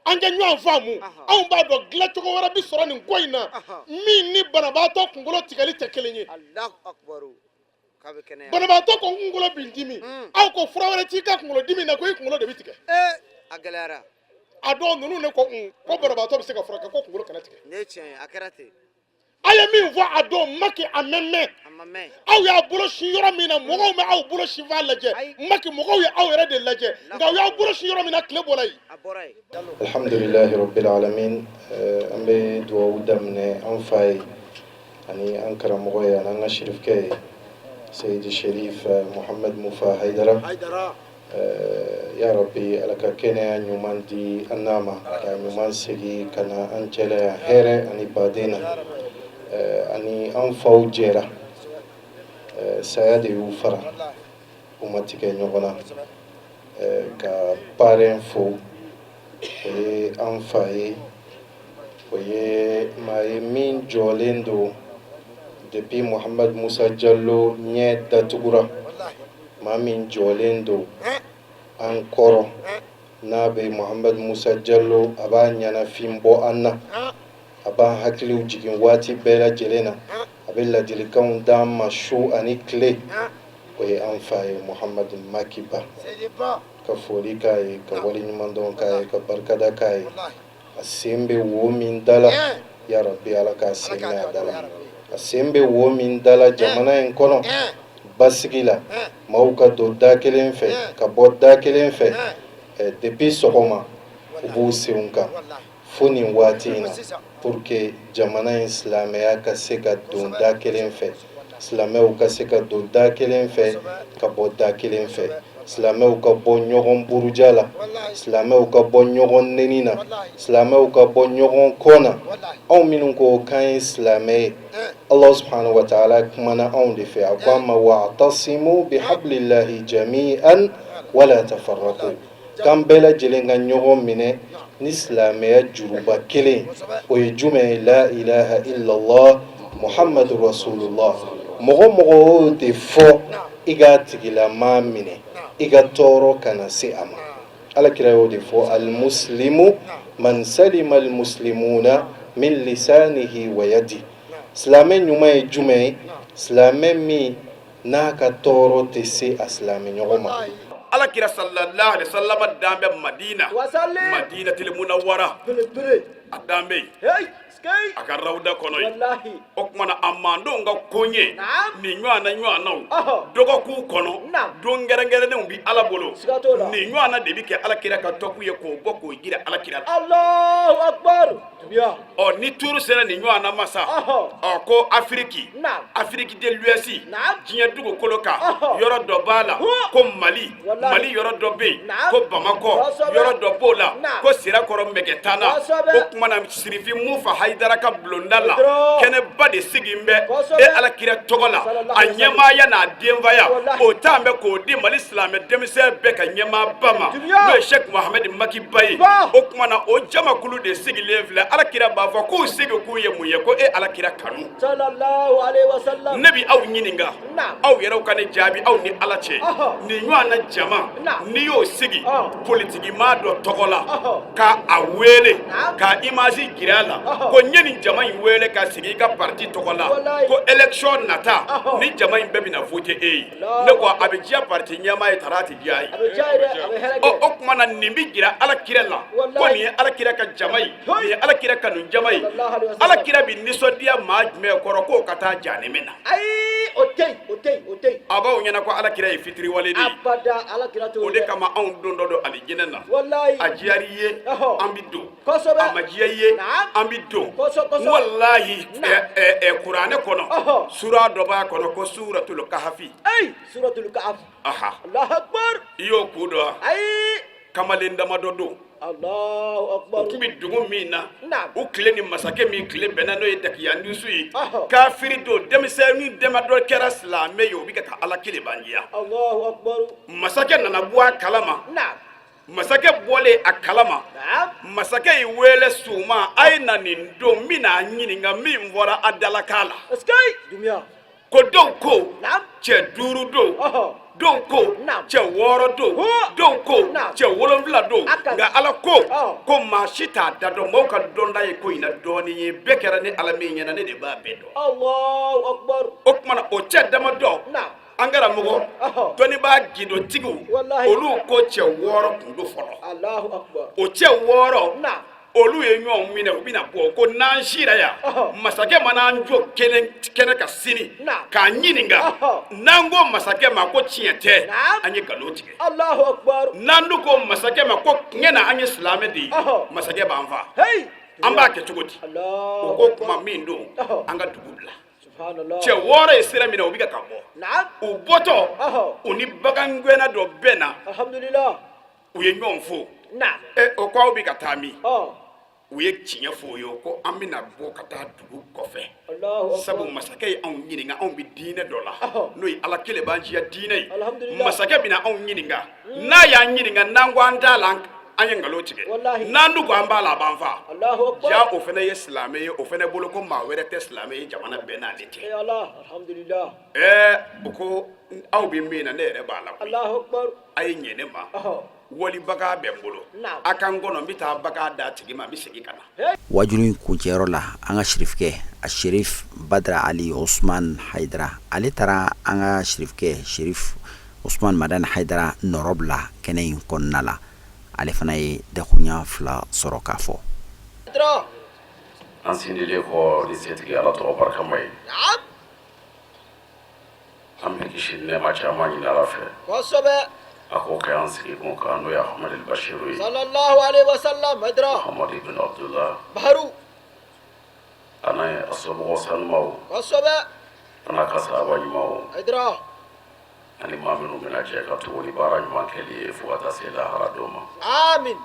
[SPEAKER 5] an kɛ ɲɔgɔn faamu. Anw b'a dɔn dilancogo wɛrɛ bɛ sɔrɔ nin ko in na min ni banabaatɔ kunkolo tigɛli tɛ kelen ye. Banabaatɔ ko n kunkolo b'i dimi, aw ko fura wɛrɛ t'i ka kunkolo dimi na ko i kunkolo de bɛ tigɛ. A dɔw ninnu de ko ko banabaatɔ bɛ se ka furakɛ ko kunkolo kana tigɛ. A ye min fɔ a don Maki, a mɛn mɛn, aw y'a bolo sin yɔrɔ min na, mɔgɔw ma aw bolo sin f'a lajɛ. Maki, mɔgɔw ye aw yɛrɛ de lajɛ, nka u y'aw bolo sin yɔrɔ min na, tile bɔra yen.
[SPEAKER 7] Alhamdulilahi rabbil alamin. An bɛ dugawu daminɛ an fa ye ani an karamɔgɔ ye ani an ka sherifkɛ ye, Seyidi Sherif Muhamad Mufa Hayidara. Ya rabbi, Ala ka kɛnɛya ɲuman di an n'a ma, ka ɲuman segin ka na an cɛla yan hɛrɛ ani baden na. Ani an faw jɛra, saya de y'u fara, u ma tigɛ ɲɔgɔn na. Ka parrain fo, o ye an fa ye, o ye maa ye min jɔlen don depuis Muhamad Musa Jalo ɲɛ datugura, maa min jɔlen don an kɔrɔ n'a bɛ Muhamad Musa Jalo, a b'a ɲɛnafin bɔ an na, a b'an hakiliw jigin waati bɛɛ lajɛlen na, a bɛ ladilikanw d'an ma su ani tile, o ye an fa ye Muhamad Makiba. Ka foli k'a ye, ka waleɲumandɔn k'a ye, ka barikada k'a ye. A sen bɛ wo min da la, ya rabbi, Ala k'a sen mɛn a da la. A sen bɛ wo min da la jamana in kɔnɔ basigi la, maaw ka don da kelen fɛ ka bɔ da kelen fɛ, depuis sɔgɔma u b'u senw kan fo nin waati in na, pour que jamana in silamɛya ka se ka don da kelen fɛ, silamɛw ka se ka don da kelen fɛ ka bɔ da kelen fɛ, silamɛw ka bɔ ɲɔgɔn buruja la, silamɛw ka bɔ ɲɔgɔn neni na, silamɛw ka bɔ ɲɔgɔn kɔn na. Anw minnu ko k'an ye silamɛ ye, Allah subhanahu wa ta'ala kumana anw de fɛ, a ko an ma: wa'tasimu bihablillahi jami'an wala tafarraqu, k'an bɛɛ lajɛlen ka ɲɔgɔn minɛ ni silamɛya juruba kelen. O ye jumɛn ye? La ilaha illallah muhammadu rasulullah. Mɔgɔ mɔgɔ o de fɔ, i k'a tigilama minɛ, i ka tɔɔrɔ kana se a ma. Ala kira y'o de fɔ: almuslimu man salima almuslimuna min lisanihi wa yadi. Silamɛ ɲuman ye jumɛn ye? Silamɛ min n'a ka tɔɔrɔ tɛ se a silamɛ ɲɔgɔn ma.
[SPEAKER 5] Ala kira sallallahu alaihi wasallam dan bɛ Madina, Madinatil Munawwara. A dan bɛ yen a ka rawuda kɔnɔ yen. O tuma na a mandenw ka koɲɛ nin ɲɔgɔnna ɲɔgɔnnaw dɔgɔkun kɔnɔ, don kɛrɛnkɛrɛnnenw bi Ala bolo, nin ɲɔgɔnna de bɛ kɛ Ala kira ka tɔku ye, k'o bɔ k'o jira Ala kira la.
[SPEAKER 6] Allahu akbar.
[SPEAKER 5] Ɔ, ni turu sera nin ɲɔgɔnna ma sa, ɔ, ko Afiriki, Afrique de l'Ouest, diɲɛ dugukolo kan, yɔrɔ dɔ b'a la ko Mali, Mali yɔrɔ dɔ bɛ yen ko Bamakɔ, yɔrɔ dɔ b'o la ko Sirakɔrɔ Mɛgɛtana. O tuma na Sirifi Mufa Hayidara ka bulonda la, kɛnɛba de sigilen bɛ e Ala kira tɔgɔ la, a ɲɛmaaya n'a denfaya, o t'an bɛ k'o di Mali silamɛ denmisɛn bɛɛ ka ɲɛmaaba ma, n'o ye Sɛki Mohamɛdi Makiba ye. O tuma na o jamakulu de sigilen filɛ. Ala kira b'a fɔ k'u sigi k'u ye mun ye? Ko e Ala kira kanu. Ne bi aw ɲininka, aw yɛrɛw ka ne jaabi, aw ni Ala cɛ, nin ɲɔgɔnna jama, n'i y'o sigi politikimaa dɔ tɔgɔ la, ka a wele, ka image jira a la ko n ye nin jama in wele ka sigi i ka parti tɔgɔ la, ko élection nata ni jama in bɛɛ bɛna voter e ye, ne ko a bɛ diya parti ɲɛmaa ye tara, a tɛ diya ye? Ɔ, o tuma na nin bɛ jira Ala kira la ko nin ye Ala kira ka jama ye, nin ye Ala kira kanu jama ye. Ala kira bɛ nisɔndiya maa jumɛn kɔrɔ k'o ka taa jahanama na?
[SPEAKER 6] Ayi, o tɛ yen, o tɛ yen, o tɛ yen.
[SPEAKER 5] A b'aw ɲɛna ko Ala kira ye fitiriwale de ye.
[SPEAKER 6] Abada, Ala kira t'o.
[SPEAKER 5] O de kama anw don dɔ don alijinɛ na.
[SPEAKER 6] Walayi.
[SPEAKER 5] A diyara i ye, an bɛ don.
[SPEAKER 6] Kosɛbɛ.
[SPEAKER 5] A ma diya i ye, an bɛ don.
[SPEAKER 6] Kosɛbɛ, kosɛbɛ.
[SPEAKER 5] Walahi, kuranɛ kɔnɔ, sura dɔ b'a kɔnɔ ko suratul kahafi.
[SPEAKER 6] Ayi, suratul kahafi.
[SPEAKER 5] Aha.
[SPEAKER 6] Allahu akbar.
[SPEAKER 5] I y'o kun dɔn wa?
[SPEAKER 6] Ayi.
[SPEAKER 5] Kamalen damadɔ don.
[SPEAKER 6] Allahu akbar.
[SPEAKER 5] U tun bɛ dugu min na, u tile ni masakɛ min tile bɛnna, n'o ye Dakiyanusu ye, kafiri don. Denmisɛnnin damadɔ kɛra silamɛ ye, o bɛ ka Ala kelenbandiya.
[SPEAKER 6] Allahu akbar.
[SPEAKER 5] Masakɛ nana bɔ a kalama. Masakɛ bɔlen a kalama, masakɛ y'i wele suma: a ye na nin don, n bɛna a ɲininka min fɔra a dalakan la. Ko dɔw ko cɛ duuru don, dɔw ko cɛ wɔɔrɔ don, dɔw ko cɛ wolonfila don, nka Ala ko ko maa si t'a da dɔn. Maaw ka dɔnta ye ko in na dɔɔnin ye. Bɛɛ kɛra ne Ala min ɲɛna, ne de b'a bɛɛ dɔn. O tuma na o cɛ damadɔ, an karamɔgɔ, dɔnnibaa gindotigiw, olu ko cɛ wɔɔrɔ tun don fɔlɔ. O cɛ wɔɔrɔ, olu ye ɲɔgɔn minɛ, u bɛna bɔ ko n'an sira yan, masakɛ mana an jɔ kelen kɛnɛ ka sini k'an ɲininka, n'an ko masakɛ ma ko tiɲɛ tɛ, an ye nkalon tigɛ. N'an dun ko masakɛ ma ko tiɲɛ na an ye silamɛ de ye, masakɛ b'an faa. An b'a kɛ cogo di? O ko kuma min don, an ka dugu bila. Cɛ wɔɔrɔ ye sira minɛ, u bɛ ka bɔ. U bɔtɔ, u ni bagangɛnna dɔ bɛnna, u ye ɲɔgɔn fo. E, o ko aw bɛ ka taa min? U ye tiɲɛ fɔ o ye ko an bɛna bɔ ka taa dugu kɔfɛ, sabu masakɛ ye anw ɲininka, anw bɛ diinɛ dɔ la, n'o ye Ala kelenbanciya diinɛ ye. Masakɛ bɛna anw ɲininka, n'a y'an ɲininka, n'an ko an t'a la, an ye nkalon tigɛ. N'an dun ko an b'a la, a b'an faa. Ja, o fana ye silamɛ ye. O fana bolo ko maa wɛrɛ tɛ silamɛ ye jamana bɛɛ n'ale tɛ. Ɛɛ, o ko aw bɛ min na, ne yɛrɛ b'a la koyi. A ye ɲɛ ne ma, wali bagan bɛ n bolo, a ka n kɔnɔ, n bɛ taa bagan d'a tigi ma, n bɛ segin ka na.
[SPEAKER 2] Wajulu in kuncɛyɔrɔ la, an ka sirifukɛ, a Sherif Badra Ali Osman Haidara, ale taara an ka sirifukɛ Sherif Osman Madani Haidara nɔrɔ bila kɛnɛ in kɔnɔna la. Ale fana ye dakuruɲa fila sɔrɔ k'a fɔ.
[SPEAKER 8] An sindilen kɔ ni setigi Ala tɔgɔ barikama ye, an bɛ kisi nɛɛma caman ɲini Ala fɛ, a k'o kɛ an sigi kun kan, n'o ye Ahamadu Bashiru ye,
[SPEAKER 6] sallallahu alaihi wasallam, Haidara.
[SPEAKER 8] Muhamadu ibn Abdullah.
[SPEAKER 6] Baharu.
[SPEAKER 8] A n'a a somɔgɔw sanumaw, a n'a ka sahaba ɲumanw,
[SPEAKER 6] Haidara.
[SPEAKER 8] Ani maa minnu bɛna jɛ ka tugu ni baara ɲuman kɛli ye fo ka taa se lahara don ma.
[SPEAKER 6] Amin.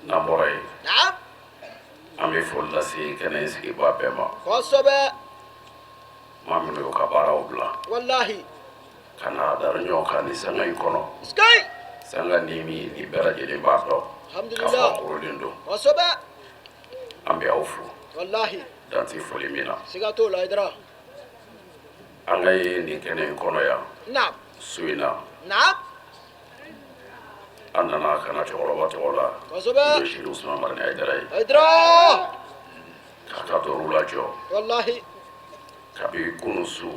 [SPEAKER 8] N'an bɔra yen, an bɛ foli lase kɛnɛ in sigibaa bɛɛ ma, maa minnu y'u ka baaraw bila ka na dari ɲɔgɔn kan ni sanga in kɔnɔ, sanga ni min ni bɛɛ lajɛlen b'a dɔn k'a fɔ a korolen don. An bɛ aw fo dan tɛ foli min na.
[SPEAKER 6] Siga t'o la, Haidara.
[SPEAKER 8] An ka ye nin kɛnɛ in kɔnɔ yan su in na, an nana ka na cɛkɔrɔba tɔgɔ la, n'o ye Seri Usumani Madani Hayidara ye,
[SPEAKER 6] Haidara.
[SPEAKER 8] K'a ka dɔru lajɔ kabi kunun su,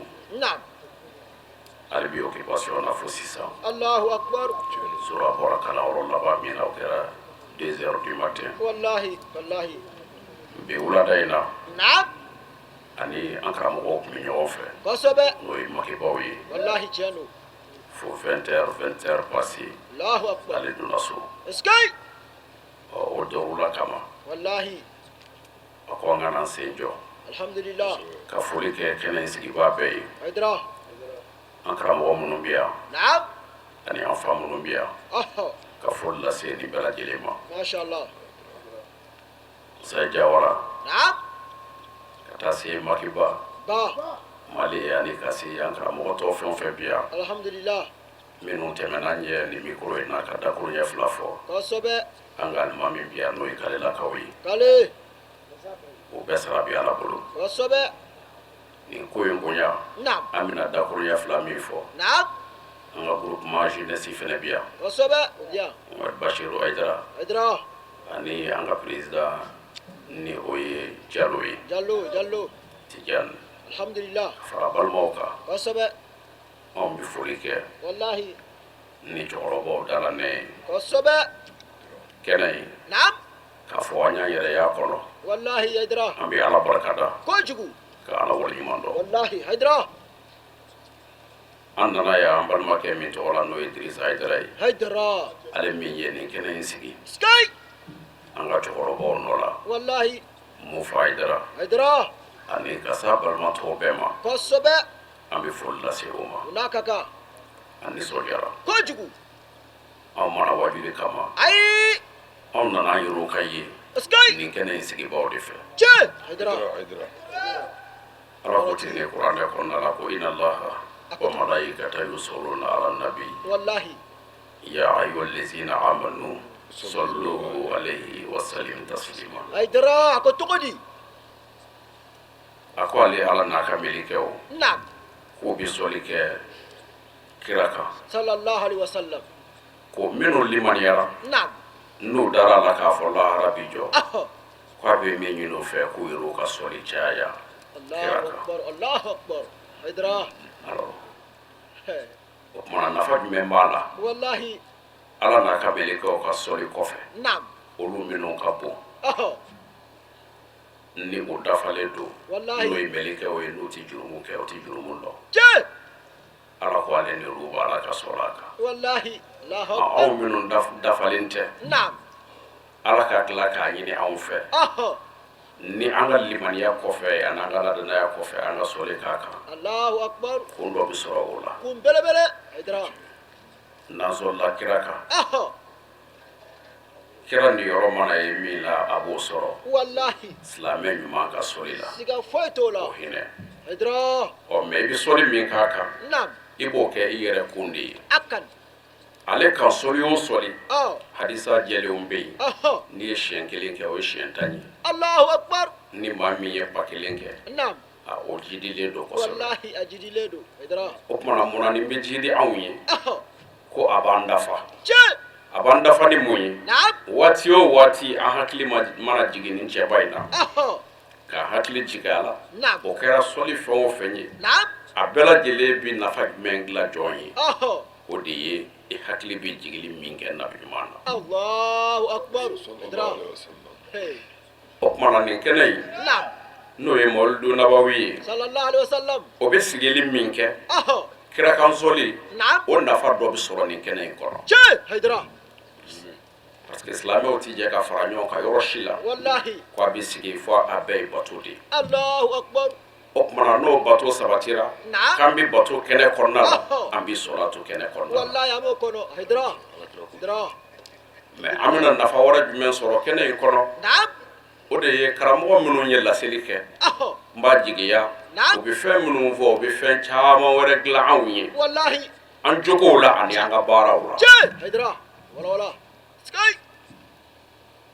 [SPEAKER 8] hali bi occupation na fo sisan.
[SPEAKER 6] Allahu akbar.
[SPEAKER 8] Sura bɔra kalanyɔrɔ laban min na, o kɛra 2 heures du matin.
[SPEAKER 6] Wallahi, wallahi.
[SPEAKER 8] Bi wulada in na,
[SPEAKER 6] Naam.
[SPEAKER 8] ani an karamɔgɔw tun bɛ ɲɔgɔn fɛ.
[SPEAKER 6] Kosɛbɛ.
[SPEAKER 8] N'o ye makibaw ye.
[SPEAKER 6] Wallahi, tiɲɛ don.
[SPEAKER 8] Fo 20 heures, 20 heures passé.
[SPEAKER 6] Allahu akbar.
[SPEAKER 8] Ale donna so.
[SPEAKER 6] Eskay.
[SPEAKER 8] Ɔ, o dɔrula kama.
[SPEAKER 6] Wallahi.
[SPEAKER 8] A ko an ka n'an sen jɔ.
[SPEAKER 6] Alhamdulillah.
[SPEAKER 8] Ka foli kɛ kɛnɛ in sigibaa bɛɛ ye.
[SPEAKER 6] Hayidara.
[SPEAKER 8] An karamɔgɔ minnu bɛ yan.
[SPEAKER 6] Naam.
[SPEAKER 8] Ani an fa minnu bɛ yan.
[SPEAKER 6] Ɔhɔ.
[SPEAKER 8] Ka foli lase nin bɛɛ lajɛlen ma.
[SPEAKER 6] Masha Allah.
[SPEAKER 8] Musa Jawara.
[SPEAKER 6] Naam.
[SPEAKER 8] Ka taa se Makiba.
[SPEAKER 6] Ba.
[SPEAKER 8] Mali ani ka se an karamɔgɔ tɔw fɛn o fɛn bɛ yan.
[SPEAKER 6] Alhamdulillah.
[SPEAKER 8] Minnu tɛmɛna an ɲɛ nin mikoro in na ka dakuruɲɛ fila fɔ.
[SPEAKER 6] Kosɛbɛ.
[SPEAKER 8] An ka alimami bɛ yan n'o ye Kalelakaw ye.
[SPEAKER 6] Kale.
[SPEAKER 8] O bɛɛ sara bɛ Ala bolo.
[SPEAKER 6] Kosɛbɛ.
[SPEAKER 8] Nin ko in bonya.
[SPEAKER 6] Naam.
[SPEAKER 8] An bɛna dakuruɲɛ fila min fɔ.
[SPEAKER 6] Naam.
[SPEAKER 8] An ka groupement jeunesse fɛnɛ bɛ yan.
[SPEAKER 6] Kosɛbɛ. O bɛ yan.
[SPEAKER 8] Mamadu Basiru Hayidara.
[SPEAKER 6] Hayidara.
[SPEAKER 8] Ani an ka président ni o ye Jalo ye.
[SPEAKER 6] Jalo, Jalo.
[SPEAKER 8] Tijani.
[SPEAKER 6] Alhamdulillah.
[SPEAKER 8] Ka fara balimaw kan.
[SPEAKER 6] Kosɛbɛ.
[SPEAKER 8] Anw bɛ foli kɛ.
[SPEAKER 6] Walahi.
[SPEAKER 8] Ni cɛkɔrɔbaw dala ne ye.
[SPEAKER 6] Kosɛbɛ.
[SPEAKER 8] Kɛnɛ in.
[SPEAKER 6] Naam.
[SPEAKER 8] K'a fɔ an y'an yɛrɛ y'a kɔnɔ.
[SPEAKER 6] Walahi Hayidara.
[SPEAKER 8] An bɛ Ala barika da.
[SPEAKER 6] Kojugu.
[SPEAKER 8] Ka Ala waleɲuman dɔn.
[SPEAKER 6] Walahi Hayidara.
[SPEAKER 8] An nana yan an balimakɛ min tɔgɔ la n'o ye Dirisa Hayidara ye.
[SPEAKER 6] Hayidara.
[SPEAKER 8] Ale min ye nin kɛnɛ in sigi.
[SPEAKER 6] Sikayi.
[SPEAKER 8] An ka cɛkɔrɔbaw nɔ la.
[SPEAKER 6] Walahi.
[SPEAKER 8] Mufa Hayidara.
[SPEAKER 6] Hayidara.
[SPEAKER 8] Ani ka s'a balima tɔw bɛɛ ma.
[SPEAKER 6] Kosɛbɛ.
[SPEAKER 8] An bɛ foli lase o ma.
[SPEAKER 6] O n'a ka kan.
[SPEAKER 8] An nisɔndiyara.
[SPEAKER 6] Kojugu.
[SPEAKER 8] Anw ma na wajuli kama.
[SPEAKER 6] Ayi.
[SPEAKER 8] Anw nana an yɛrɛw ka ye.
[SPEAKER 6] Sikayi.
[SPEAKER 8] Nin kɛnɛ in sigibaaw de fɛ.
[SPEAKER 6] Tiɲɛ. Hayidara.
[SPEAKER 8] Ala ko ten ne kuranɛ kɔnɔna la ko inna Allaha wa malaikata yusalluna ala nabi.
[SPEAKER 6] Walahi.
[SPEAKER 8] Ya ayyuhallazina amanu sallu alayhi wa sallim taslima.
[SPEAKER 6] Hayidara a ko cogo di?
[SPEAKER 8] A ko ale Ala n'a ka mɛlɛkɛw.
[SPEAKER 6] Naam.
[SPEAKER 8] K'u bɛ sɔli kɛ kira kan.
[SPEAKER 6] Sallallahu alayhi wa sallam.
[SPEAKER 8] Ko minnu limaniyara.
[SPEAKER 6] Naam.
[SPEAKER 8] N'u dara a la k'a fɔ lahara bi jɔ.
[SPEAKER 6] Ahɔ.
[SPEAKER 8] K'a bɛ min ɲini u fɛ k'u yɛrɛw ka sɔli caya.
[SPEAKER 6] Allahu akbar Allahu akbar. Hayidara.
[SPEAKER 8] Alors. O tuma na nafa jumɛn b'a la?
[SPEAKER 6] Walahi.
[SPEAKER 8] Ala n'a ka mɛlɛkɛw ka sɔli kɔfɛ.
[SPEAKER 6] Naam.
[SPEAKER 8] Olu minnu ka bon.
[SPEAKER 6] Ahɔ.
[SPEAKER 8] Ni o dafalen don.
[SPEAKER 6] Walahi.
[SPEAKER 8] N'o ye mɛlɛkɛw ye n'u tɛ jurumu kɛ u tɛ jurumu dɔn.
[SPEAKER 6] Tiɲɛ.
[SPEAKER 8] Ala ko ale ni olu b'a la ka sɔli a kan.
[SPEAKER 6] Walahi. Allahu akbar.
[SPEAKER 8] Anw minnu dafalen tɛ.
[SPEAKER 6] Naam.
[SPEAKER 8] Ala ka tila k'a ɲini anw fɛ.
[SPEAKER 6] Ahɔ.
[SPEAKER 8] Ni an ka limaniya kɔfɛ ani an ka ladannaya kɔfɛ an ka sɔli k'a kan.
[SPEAKER 6] Allahu akbar.
[SPEAKER 8] Kun dɔ bɛ sɔrɔ o la.
[SPEAKER 6] Kun belebele. Hayidara.
[SPEAKER 8] N'an sɔlila kira kan.
[SPEAKER 6] Ahɔ.
[SPEAKER 8] Kira niyɔrɔ mana ye min la a b'o sɔrɔ.
[SPEAKER 6] Walahi.
[SPEAKER 8] Silamɛ ɲuman ka sɔli la.
[SPEAKER 6] Siga foyi t'o la.
[SPEAKER 8] O hinɛ.
[SPEAKER 6] Hayidara.
[SPEAKER 8] Ɔ mɛ i bɛ sɔli min k'a kan.
[SPEAKER 6] Naam.
[SPEAKER 8] I b'o kɛ i yɛrɛ kun de ye.
[SPEAKER 6] A kan.
[SPEAKER 8] Ale kan sɔli o sɔli.
[SPEAKER 6] Ɔ.
[SPEAKER 8] Hadisa jɛlenw bɛ yen.
[SPEAKER 6] Ɔhɔ.
[SPEAKER 8] N'i ye siɲɛ kelen kɛ o ye siɲɛ 10 ye.
[SPEAKER 6] Allahu akbar.
[SPEAKER 8] Ni maa min ye 1000 kɛ.
[SPEAKER 6] Naam.
[SPEAKER 8] A o jidilen don kosɛbɛ.
[SPEAKER 6] Walahi a jidilen don. Hayidara.
[SPEAKER 8] O tuma na mun na nin bɛ jidi anw ye.
[SPEAKER 6] Ɔhɔ.
[SPEAKER 8] Ko a b'an dafa.
[SPEAKER 6] Tiɲɛ.
[SPEAKER 8] A b'an dafa ni mun ye.
[SPEAKER 6] Naam.
[SPEAKER 8] Waati o waati an hakili mana jigin nin cɛba in na.
[SPEAKER 6] Ɔhɔ.
[SPEAKER 8] Ka hakili jigin a la.
[SPEAKER 6] Naam.
[SPEAKER 8] O kɛra sɔli fɛn o fɛn ye.
[SPEAKER 6] Naam.
[SPEAKER 8] A bɛɛ lajɛlen bɛ nafa jumɛn dilan jɔn ye.
[SPEAKER 6] Ɔhɔ.
[SPEAKER 8] O de ye i hakili bɛ jigili min kɛ nabi ɲuman na.
[SPEAKER 6] Allahu akbar. Hayidara.
[SPEAKER 8] O tuma na nin kɛnɛ in.
[SPEAKER 6] Naam.
[SPEAKER 8] N'o ye mawuludu nabawi ye.
[SPEAKER 6] Sallallahu alayhi wa sallam.
[SPEAKER 8] O bɛ sigili min kɛ.
[SPEAKER 6] Ɔhɔ.
[SPEAKER 8] Kira kan sɔli.
[SPEAKER 6] Naam.
[SPEAKER 8] O nafa dɔ bɛ sɔrɔ nin kɛnɛ in kɔnɔ.
[SPEAKER 6] Tiɲɛ. Hayidara.
[SPEAKER 8] Parce que silamɛw ti jɛ ka fara ɲɔgɔn kan yɔrɔ si la.
[SPEAKER 6] Walahi.
[SPEAKER 8] Ko a bɛ sigi fo a bɛɛ ye bato de ye.
[SPEAKER 6] Allahu akbar.
[SPEAKER 8] O tuma na n'o bato sabatira.
[SPEAKER 6] Naam.
[SPEAKER 8] K'an bɛ bato kɛnɛ kɔnɔna la.
[SPEAKER 6] Ɔhɔ.
[SPEAKER 8] An bɛ sɔlatu kɛnɛ kɔnɔna la.
[SPEAKER 6] Walahi an b'o kɔnɔ. Hayidara. Hayidara.
[SPEAKER 8] Mais an bɛna nafa wɛrɛ jumɛn sɔrɔ kɛnɛ in kɔnɔ?
[SPEAKER 6] Naam.
[SPEAKER 8] O de ye karamɔgɔ minnu ye laseli kɛ.
[SPEAKER 6] Ɔhɔ.
[SPEAKER 8] N b'a jigiya.
[SPEAKER 6] Naam.
[SPEAKER 8] U bɛ fɛn minnu fɔ u bɛ fɛn caman wɛrɛ dilan anw ye.
[SPEAKER 6] Walahi.
[SPEAKER 8] An jogow la ani an ka baaraw la.
[SPEAKER 6] Tiɲɛ. Hayidara. Wala wala. Sikayi.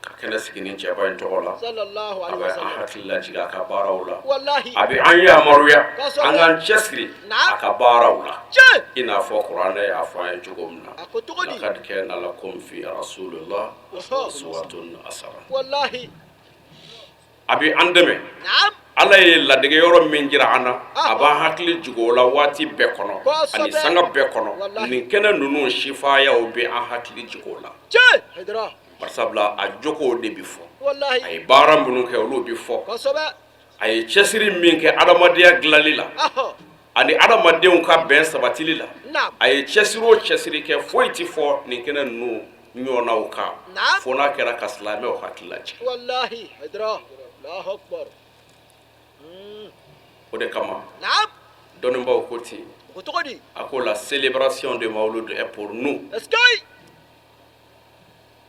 [SPEAKER 8] Ka kɛnɛ sigi nin cɛba in tɔgɔ la.
[SPEAKER 6] Sallallahu
[SPEAKER 8] A
[SPEAKER 6] alayhi
[SPEAKER 8] bɛ
[SPEAKER 6] wa
[SPEAKER 8] an
[SPEAKER 6] sallam.
[SPEAKER 8] hakili lajigin a ka baaraw la.
[SPEAKER 6] Walahi.
[SPEAKER 8] A bɛ an yamaruya
[SPEAKER 6] Kosɛbɛ.
[SPEAKER 8] an k'an cɛsiri
[SPEAKER 6] Naam.
[SPEAKER 8] a ka baaraw la.
[SPEAKER 6] Tiɲɛ.
[SPEAKER 8] I n'a fɔ kuranɛ y'a fɔ an ye cogo min na.
[SPEAKER 6] A ko cogo di?
[SPEAKER 8] Laqad kana lakum fi rasulillah
[SPEAKER 6] Ɔhɔ.
[SPEAKER 8] uswatun hasana.
[SPEAKER 6] Walahi.
[SPEAKER 8] A bɛ an dɛmɛ.
[SPEAKER 6] Naam.
[SPEAKER 8] Ala ye ladege yɔrɔ min jira an na, a b'an hakili jigin o la waati bɛɛ kɔnɔ
[SPEAKER 6] Kosɛbɛ.
[SPEAKER 8] ani sanga bɛɛ kɔnɔ.
[SPEAKER 6] Walahi.
[SPEAKER 8] Nin kɛnɛ ninnu sifayaw bɛ an hakili jigin o la.
[SPEAKER 6] Tiɲɛ. Hayidara.
[SPEAKER 8] Barisabula a jogow de bɛ fɔ, a ye baara minnu kɛ olu bɛ fɔ, a ye cɛsiri min kɛ adamadenya dilanli la ani adamadenw ka bɛn sabatili la, a ye cɛsiri o cɛsiri kɛ, foyi tɛ fɔ nin kɛnɛ ninnu ɲɔgɔnnaw kan fo n'a kɛra ka silamɛw hakili lajigin. O de kama dɔnnibaaw ko ten, a ko la célébration de Mawulud est pour nous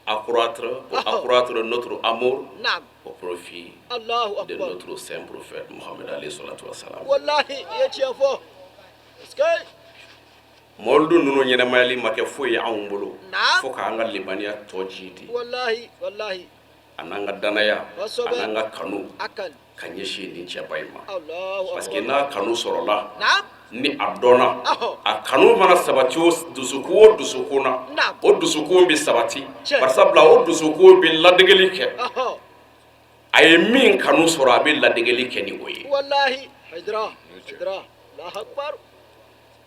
[SPEAKER 8] accroître, pour accroître notre amour au profit de notre saint prophète Mohammed alayhi salatu wa salam.
[SPEAKER 6] Wallahi, i ye tiɲɛ fɔ.
[SPEAKER 8] Mawuludu ninnu ɲɛnamayali ma kɛ foyi ye anw bolo fo k'an ka limaniya tɔ jiidi.
[SPEAKER 6] Wallahi, wallahi.
[SPEAKER 8] A n'an ka danaya, a n'an ka kanu ka ɲɛsin nin cɛba in ma, parce que n'a kanu sɔrɔla, ni a dɔnna, a kanu mana sabati o dusukun o dusukun na, o dusukun bɛ sabati, barisabula o dusukun bɛ ladegeli kɛ. A ye min kanu sɔrɔ, a bɛ ladegeli kɛ ni o ye.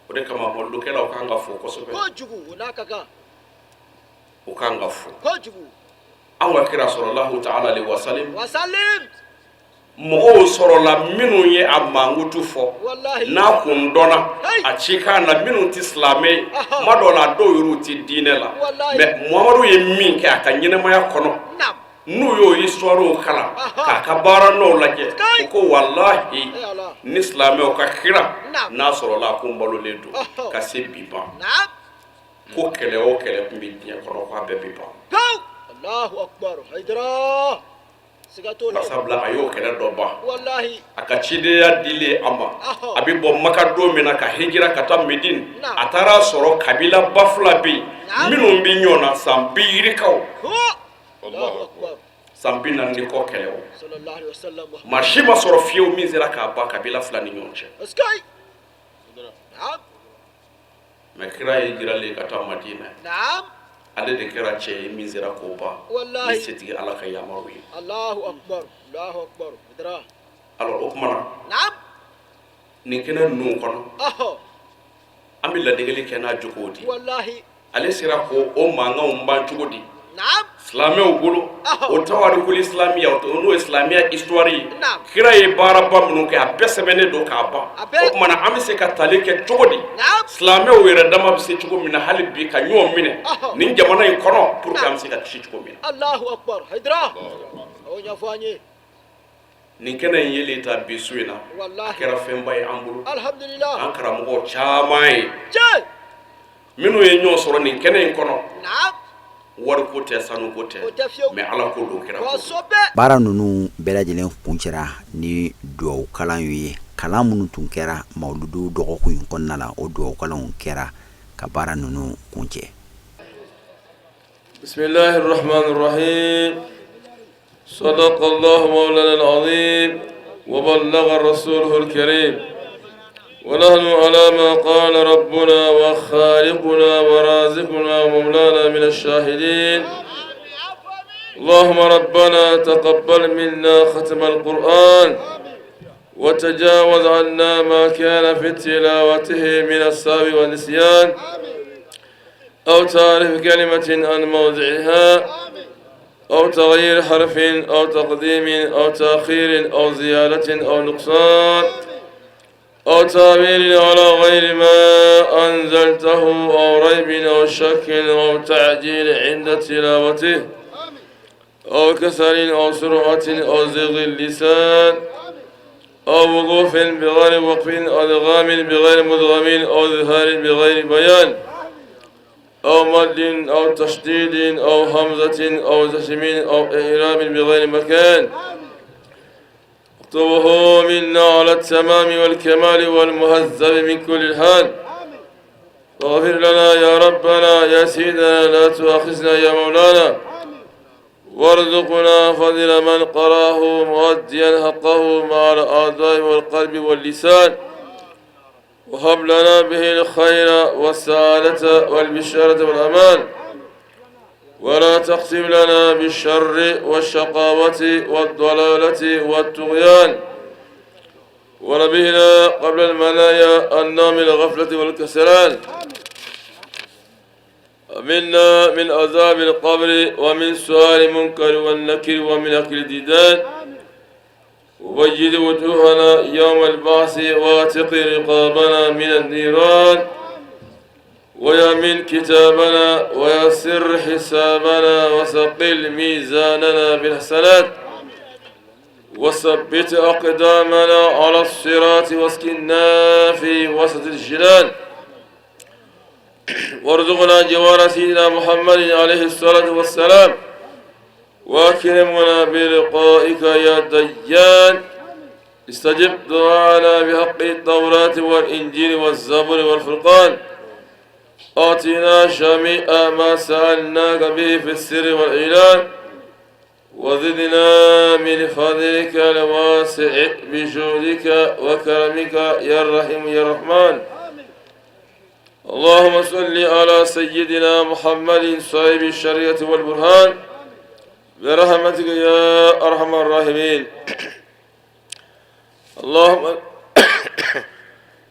[SPEAKER 8] O de kama mawuludukɛlaw kan ka fo kosɛbɛ, u kan ka fo. An ka kira sallallahu ta'ala alaihi wasallam, mɔgɔw sɔrɔla minnu ye a mankutu fɔ n'a kun dɔnna a cikan na, minnu tɛ silamɛ ye, tuma dɔw la a dɔw yɛrɛw tɛ diinɛ la, mais Muhamadu ye min kɛ a ka ɲɛnamaya kɔnɔ, n'u y'o histoire kalan k'a ka baara nɔw lajɛ, u ko walahi, ni silamɛw ka kira n'a sɔrɔla a kun balolen don ka se bi ma, ko kɛlɛ o kɛlɛ tun bɛ diɲɛ kɔnɔ, k'a bɛɛ bɛ ban.
[SPEAKER 6] Allahu akbar, Hayidara, siga t'o la.
[SPEAKER 8] Sabula a y'o kɛlɛ dɔ ban. Walahi. A ka cidenya dilen a ma, a bɛ bɔ Maka don min na ka hijira ka taa Medine, a taara sɔrɔ kabila ba fila bɛ yen minnu bɛ ɲɔgɔn na san bi yirikaw, san 40 ni kɔ kɛlɛ o. Maa si ma sɔrɔ fiyewu min sera k'a ban kabila fila ni ɲɔgɔn cɛ. Mais kira ye hijiralen ka taa Madina, ale de kɛra cɛ ye min sera k'o ban ni setigi Ala ka yamaru ye. Alors o tuma na, nin kɛnɛ ninnu kɔnɔ, an bɛ ladegeli kɛ n'a jogow di. Ale sera k'o o mankanw ban cogo di silamɛw bolo? O tawarikul islamiya, o n'o ye silamɛya histoire ye, kira ye baaraba minnu kɛ, a bɛɛ sɛbɛnnen don k'a ban. O tuma na, an bɛ se ka tali kɛ cogo di silamɛw yɛrɛ dama bɛ se cogo min na hali bi ka ɲɔgɔn minɛ nin jamana in kɔnɔ pour que an bɛ se ka kisi cogo min na?
[SPEAKER 6] Allahu akbar, Hayidara, o ɲɛfɔ an ye.
[SPEAKER 8] Nin kɛnɛ in yeli ta bi su in na, a kɛra fɛnba ye an bolo.
[SPEAKER 6] Alhamdulillah.
[SPEAKER 8] An karamɔgɔ caman ye minnu ye ɲɔgɔn sɔrɔ nin kɛnɛ in kɔnɔ, wariko tɛ, sanuko tɛ, mais Ala ko don, kira ko.
[SPEAKER 2] Baara ninnu bɛɛ lajɛlen kuncɛra ni dugawu kalan ye. Kalan minnu tun kɛra mawuludu dɔgɔkun in kɔnɔna la, o dugawu kalanw kɛra ka baara ninnu kuncɛ.
[SPEAKER 9] Bismillahir Rahmanir Rahim. صدق الله مولانا العظيم وبلغ رسوله الكريم ونحن على ما قال ربنا وخالقنا ورازقنا ومولانا من الشاهدين اللهم ربنا تقبل منا ختم القرآن وتجاوز عنا ما كان في تلاوته من السهو والنسيان أو تحريف كلمة عن موضعها أو تغيير حرف أو تقديم أو تأخير أو زيادة أو نقصان أو تأويل على غير ما أنزلته أو ريب أو شك أو تعجيل عند تلاوته أو كسل أو سرعة أو زيغ اللسان أو وقوف بغير وقف أو إدغام بغير مدغم أو إظهار بغير بيان أو مد أو تشديد أو همزة أو جزم أو إعراب بغير مكان اكتبه منا على التمام والكمال والمهذب من كل الحال واغفر لنا يا ربنا يا سيدنا لا تؤاخذنا يا مولانا وارزقنا فضل من قراه مؤديا حقه مع الأعضاء والقلب واللسان وهب لنا به الخير والسعادة والبشارة والأمان ولا تختم لنا بالشر والشقاوة والضلالة والطغيان ونبهنا قبل المنايا النوم الغفلة والكسلان. آمنا من عذاب القبر ومن سؤال منكر والنكر ومن أكل الديدان وبيض وجوهنا يوم البعث واعتق رقابنا من النيران ويمن كتابنا ويسر حسابنا وثقل ميزاننا بالحسنات وثبت أقدامنا على الصراط واسكننا في وسط الجنان وارزقنا جوار سيدنا محمد عليه الصلاة والسلام وأكرمنا بلقائك يا ديان استجب دعانا بحق التوراة والإنجيل والزبور والفرقان أعطنا جميع ما سألناك به في السر والإعلان وزدنا من فضلك الواسع بجودك وكرمك يا رحيم يا رحمن اللهم صل على سيدنا محمد صاحب الشريعة والبرهان برحمتك يا أرحم الراحمين اللهم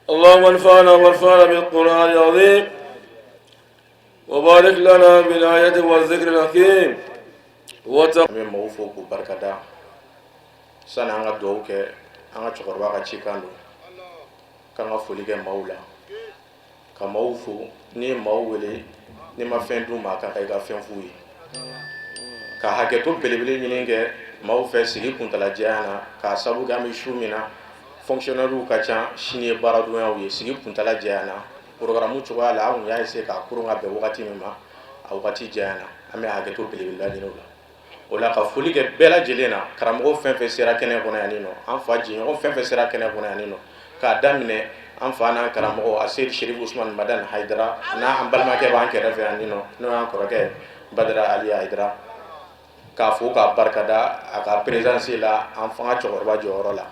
[SPEAKER 9] اللهم انفعنا وارفعنا بالقرآن العظيم وبارك لنا بالآية والذكر الحكيم
[SPEAKER 7] An bɛ maaw fo k'u barikada sani an ka dugawu kɛ an ka cɛkɔrɔba ka cikan don k'an ka foli kɛ maaw la ka maaw fo n'i ye maaw wele n'i ma fɛn d'u ma a ka kan i ka fɛn f'u ye ka hakɛto belebele ɲini kɛ maaw fɛ sigi kuntala janya na k'a sabu kɛ an bɛ su min na fonctionnairew ka ca sini ye baaradonyaw ye sigi kuntala janya na programme cogoya la an kun y'a essayer k'a koron ka bɛn wagati min ma a wagati janyana an bɛ hakɛto belebele ɲini o la o la ka foli kɛ bɛɛ lajɛlen na karamɔgɔ fɛn fɛn sera kɛnɛ kɔnɔ yan nɔ an fa jɛɲɔgɔn fɛn fɛn sera kɛnɛ kɔnɔ yan nɔ k'a daminɛ an fa n'an karamɔgɔ a seyidi Serifu Usumani Madani Hayidara n'an balimakɛ b'an kɛrɛfɛ yan nɔ n'o y'an kɔrɔkɛ Badara Ali Hayidara k'a fo k'a barikada a ka présence la an fanga cɛkɔrɔba jɔyɔrɔ la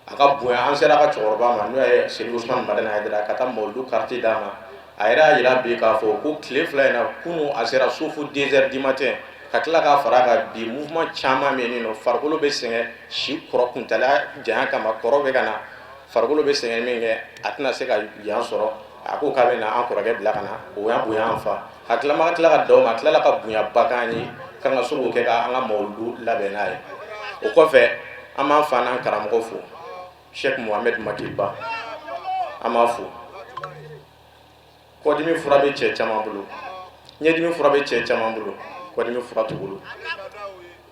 [SPEAKER 7] a ka bonya an sera a ka cɛkɔrɔba ma n'o ye Serifu Usumani Madani Hayidara ka taa mawuludu carte d'a ma a yɛrɛ y'a jira bi k'a fɔ ko tile fila in na kunun a sera so fo 2 heures du matin ka tila k'a fara a kan bi mouvement caman bɛ yen nɔ farikolo bɛ sɛgɛn si kɔrɔ kuntala janya kama kɔrɔ bɛ ka na farikolo bɛ sɛgɛn min kɛ a tɛna se ka yan sɔrɔ a ko k'a bɛ na an kɔrɔkɛ bila ka na o y'an bonya an fa a tilama ka tila ka da o ma a tilala ka bonyaba k'an ye k'an ka se k'o kɛ ka an ka mawuludu labɛn n'a ye o kɔfɛ an b'an fa n'an karamɔgɔ fo Cheikh Mohamed Maki Ba an b'a fo kɔdimi fura bɛ cɛ caman bolo ɲɛdimi fura bɛ cɛ caman bolo kɔdimi fura t'u bolo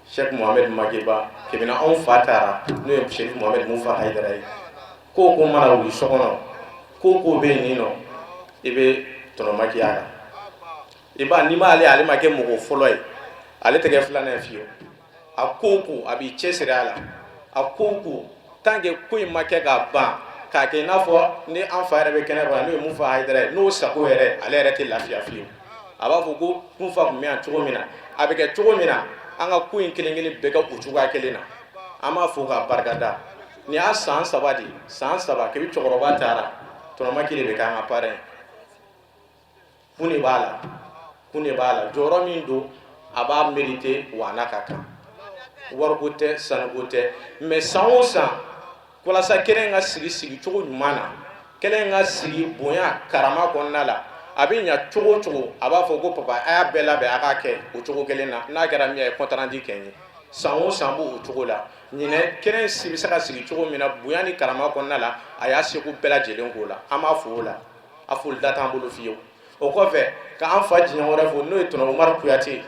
[SPEAKER 7] Cheikh Mohamed Maki Ba kabini anw fa taara n'o ye Chérif Mohamed Mufa Hayidara ye ko o ko mana wuli so kɔnɔ ko o ko bɛ yen nɔ i bɛ tonton Maki y'a kan i b'a n'i m'ale ale ma kɛ mɔgɔ fɔlɔ ye ale tɛ kɛ filanan ye fiyewu a ko o ko a b'i cɛsiri a la a ko o ko tant que ko in ma kɛ ka ban k'a kɛ i n'a fɔ ni an fa yɛrɛ bɛ kɛnɛ kɔnɔ n'o ye Mufa Hayidara ye n'o sago yɛrɛ ale yɛrɛ tɛ lafiya fiyewu a b'a fɔ ko Mufa tun bɛ yan cogo min na a bɛ kɛ cogo min na an ka ko in kelen kelen bɛɛ kɛ o cogoya kelen na an b'a fo k'a barikada nin y'a san saba de ye san saba kabi cɛkɔrɔba taara tonton Maki de bɛ k'an ka parrain kun de b'a la kun de b'a la jɔyɔrɔ min don a b'a mérité wa a n'a ka kan wariko tɛ sanuko tɛ mais san o san walasa kɛnɛ in ka sigi sigicogo ɲuman na kɛnɛ in ka sigi bonya karama kɔnɔna la a bɛ ɲa cogo o cogo a b'a fɔ ko papa a y'a bɛɛ labɛn a k'a kɛ o cogo kelen na n'a kɛra min ye a ye compte rendu kɛ n ye san o san b'o cogo la ɲinɛ kɛnɛ in bɛ se ka sigi cogo min na bonya ni karama kɔnɔna la a y'a seko bɛɛ lajɛlen k'o la an b'a fo o la a foli da t'an bolo fiyewu o kɔfɛ ka an fa jɛɲɔgɔn wɛrɛ fo n'o ye tonton Umaru Kuyate ye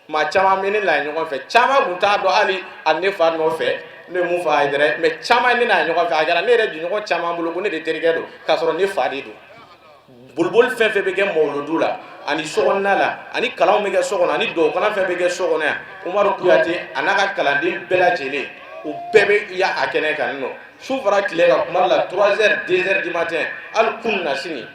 [SPEAKER 7] maa caman bɛ ne n'a ye ɲɔgɔn fɛ caman tun t'a dɔn hali a ne fa nɔfɛ ne ye Mufa Hayidara ye mais caman ne n'a ye ɲɔgɔn fɛ a kɛra ne yɛrɛ jɛɲɔgɔn caman bolo ko ne de terikɛ don k'a sɔrɔ ne fa de don boliboli fɛn fɛn bɛ kɛ mawuludu la ani sokɔnɔna la ani kalanw bɛ kɛ so kɔnɔ ani dɔwkalan fɛn bɛ kɛ so kɔnɔ yan Umaru Kuyate a n'a ka kalanden bɛɛ lajɛlen u bɛɛ bɛ ya a kɛnɛ kan nɔ su fara tile kan kuma la 3 heures 2 heures du matin hali kunun na sini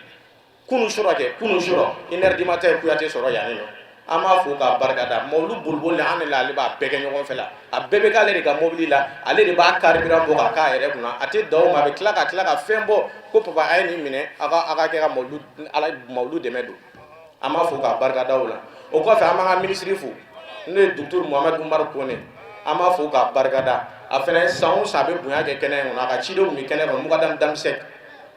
[SPEAKER 7] kunun surɔ kɛ kunun surɔ 1 heure du matin Kuyate sɔrɔ yan nɔ an b'a fo k'a barikada mawulu boliboli an de la ale b'a bɛɛ kɛ ɲɔgɔn fɛ la a bɛɛ bɛ k'ale de ka mobili la ale de b'a carburant bɔ k'a k'a yɛrɛ kunna a tɛ dan o ma a bɛ tila ka tila ka fɛn bɔ ko papa a ye nin minɛ aw ka aw ka kɛ ka mawulu ala mawulu dɛmɛ don an b'a fo k'a barikada o la o kɔfɛ an b'an ka minisiri fo n'o ye docteur Mohamed Oumar Kone an b'a fo k'a barikada a fana san o san a bɛ bonya kɛ kɛnɛ in kɔnɔ a ka cidenw bɛ kɛnɛ kɔnɔ Mukadam Damisɛk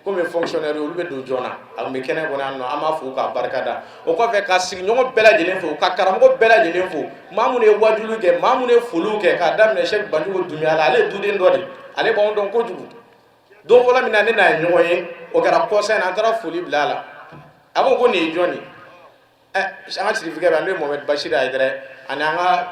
[SPEAKER 10] Komi fonctionnaire olu bɛ don joona, a tun bɛ kɛnɛ kɔnɔ yan nɔ. An b'a fo k'a barika da. O kɔfɛ, ka sigiɲɔgɔn bɛɛ lajɛlen fo, ka karamɔgɔ bɛɛ lajɛlen fo, maa minnu ye wajulu kɛ, maa minnu ye foliw kɛ, k'a daminɛ Sɛki Banjugu Dunbiya la. Ale ye duden dɔ de, ale b'anw dɔn kojugu. Don fɔlɔ min na ne n'a ye ɲɔgɔn ye, o kɛra kɔsa in na, an taara foli bila a la. A ko ko nin ye jɔn ye? An ka sirifikɛ bɛ yan, n'o ye Mohamed Bachir Hayidara ye, ani an ka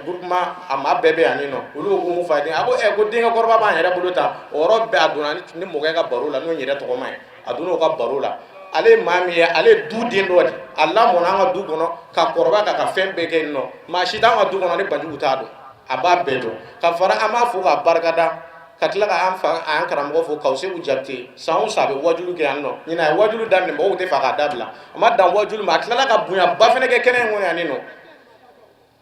[SPEAKER 10] groupement a maa bɛɛ bɛ yan nin nɔ. Olu ko ko mun fa den? A ko ko denkɛ kɔrɔba b'an yɛrɛ bolo tan. O yɔrɔ bɛɛ, a donna ne mɔkɛ ka baro la, n'o yɛrɛ tɔgɔma ye. A donna o ka baro la. Ale ye maa min ye, ale ye du den dɔ de. A lamɔna an ka du kɔnɔ ka kɔrɔba, ka fɛn bɛɛ kɛ yen nɔ. Maa si t'an ka du kɔnɔ ni Banjugu t'a dɔn, a b'a bɛɛ dɔn. Ka fara, an b'a fo k'a barikada, ka tila ka an fa, an karamɔgɔ fo, Kawuseku Jabite. San o san, a bɛ wajulu kɛ yan nɔ. Ɲinan, a ye wajulu daminɛ, mɔgɔw tɛ fɛ k'a dabila. A ma dan wajulu ma, a tilala ka bonyaba fana kɛ kɛnɛ in kɔnɔ yan nɔ.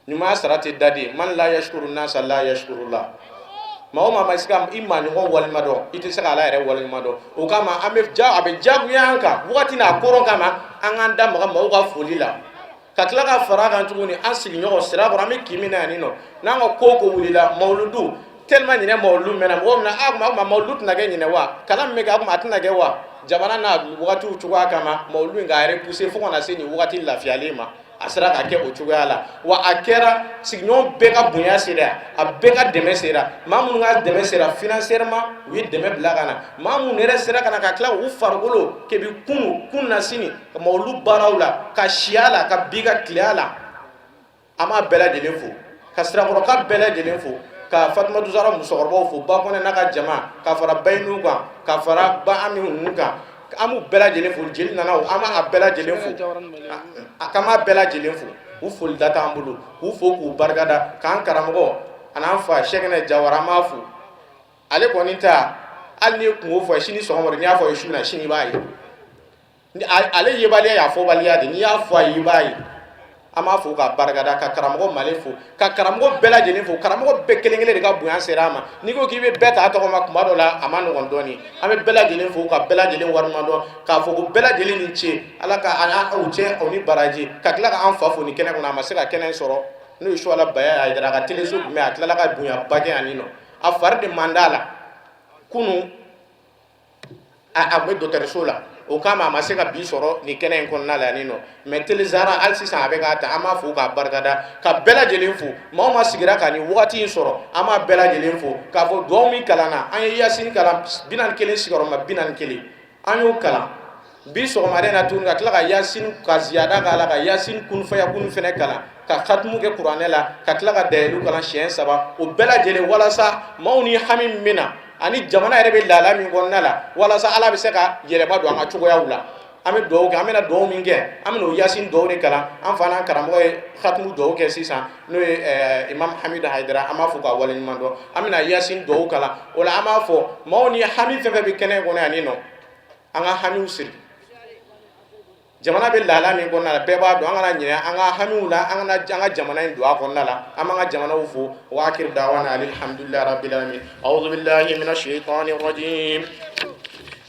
[SPEAKER 10] Ɲuman sara tɛ da de. Man la yashkuru nasa la yashkurullah. Maa o maa ma se ka i maa ɲɔgɔn waleɲuman dɔn, i tɛ se ka Ala yɛrɛ waleɲuman dɔn. O kama, an bɛ ja, a bɛ jagoya an kan wagati n'a kɔrɔ kama, an k'an da maga maaw ka foli la. Ka tila ka fara a kan tuguni, an sigiɲɔgɔn Sirakɔrɔ, an bɛ kin min na yan nɔ, n'an ka ko o ko wulila, mawuludu tellement ɲinɛ mawuludu mɛnna mɔgɔw mina a kuma mawuludu tɛna kɛ ɲinɛ wa, kalan min bɛ kɛ, a kuma a tɛna kɛ wa. Jamana n'a wagatiw cogoya kama, mawuludu in k'a repousser fo ka na se nin wagati lafiyalen ma. A sera ka kɛ o cogoya la wa. A kɛra sigiɲɔgɔn bɛɛ ka bonya sera, a bɛɛ ka dɛmɛ sera. Maa minnu ka dɛmɛ sera financièrement, u ye dɛmɛ bila ka na. Maa minnu yɛrɛ sera ka na ka tila u farikolo kebi kunu kun na sini ka mawulu baaraw la, ka siya la, ka bi ka tile la, an b'a bɛɛ lajɛlen fo, ka Sirakɔrɔka bɛɛ lajɛlen fo, ka Fatumatu Zara musokɔrɔbaw fo, ba Kɔnɛ n'a ka jama, ka fara Bayinu kan, ka fara ba Ami ninnu kan. An b'u bɛɛ lajɛlen fo. Jeli nana, an b'a bɛɛ lajɛlen fo, a k'an b'a bɛɛ lajɛlen fo. U foli da t'an bolo, k'u fo k'u barikada, k'an karamɔgɔ an'an fa Sɛkinɛ Jawara, an b'a fo. Ale kɔni ta, hali n'i ye kunko fɔ sini sɔgɔma, n'i y'a fɔ ye su na, sini i b'a ye. Ale yebaliya y'a fɔbaliya de. N'i y'a fɔ a ye, i b'a ye. An b'a fo k'a barikada, ka karamɔgɔ Male fo, ka karamɔgɔ bɛɛ lajɛlen fo. Karamɔgɔ bɛɛ kelen kelen de ka bonya sera a ma. N'i ko k'i bɛ bɛɛ ta tɔgɔ ma, kuma dɔ la a ma nɔgɔn dɔɔni. An bɛ bɛɛ lajɛlen fo, ka bɛɛ lajɛlen waleɲuman dɔn, k'a fɔ ko bɛɛ lajɛlen ni ce. Ala ka aw cɛ aw ni baraji. Ka tila ka an fa fo nin kɛnɛ kɔnɔ, a ma se ka kɛnɛ sɔrɔ, n'o ye Suwala Baya Hayidara. A ka teleso tun bɛ, a tilala ka bonyaba kɛ yan nɔ. A fari de man d'a la. Kunun, a bɛ dɔgɔtɔrɔso la, o kama a ma se ka bi sɔrɔ nin kɛnɛ in kɔnɔna la yan nɔ. Mais Télé Zahra, hali sisan a bɛ k'a ta. An b'a fo k'a barikada, ka bɛɛ lajɛlen fo. Maa o maa sigira ka nin wagati in sɔrɔ, an b'a bɛɛ lajɛlen fo, k'a fɔ dugawu min kalanna, an ye Yasini kalan 41 sigiyɔrɔma 41, an y'o kalan bi sɔgɔmada in na tuguni, ka tila ka Yasini ka ziyada k'a la, ka Yasini kunfayakunu fɛnɛ kalan, ka khatimu kɛ kuranɛ la, ka tila ka dayɛliw kalan siɲɛ saba. O bɛɛ lajɛlen walasa maaw ni hami min bɛ na, ani jamana yɛrɛ bɛ lahala min kɔnɔna la, walasa Ala bɛ se ka yɛlɛma don an ka cogoyaw la. An bɛ dugawu kɛ. An bɛna dugawu min kɛ, an bɛna o Yasin dugawu de kalan. An fa n'an karamɔgɔ ye khatimu dugawu kɛ sisan, n'o ye Imam Hamidu Hayidara. An b'a fo k'a waleɲuman dɔn. An bɛna Yasin dugawu kalan. O la, an b'a fɔ maaw ni hami fɛn fɛn bɛ kɛnɛ kɔnɔ yan nɔ, an ka hamiw siri. Jamana bɛ lahala min kɔnɔna la, bɛɛ b'a dɔn. An kana ɲinɛ an ka hamiw la, an kana an ka jamana in don a kɔnɔna la. An b'an ka jamanaw fo. Wa akhiru dawana alhamdulillahi rabbil alamin. A'udhu billahi minash shaitani rajim.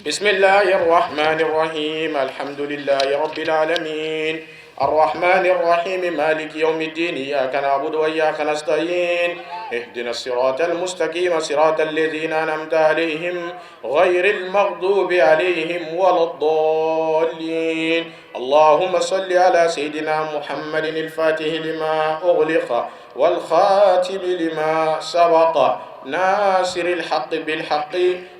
[SPEAKER 10] Bismillahir rahmanir rahim. Alhamdulillahi rabbil alamin. الرحمن الرحيم. مالك يوم الدين. إياك نعبد وإياك نستعين. اهدنا الصراط المستقيم، صراط الذين أنعمت عليهم، غير المغضوب عليهم ولا الضالين. اللهم صل على سيدنا محمد الفاتح لما أغلق، والخاتم لما سبق، ناصر الحق بالحق،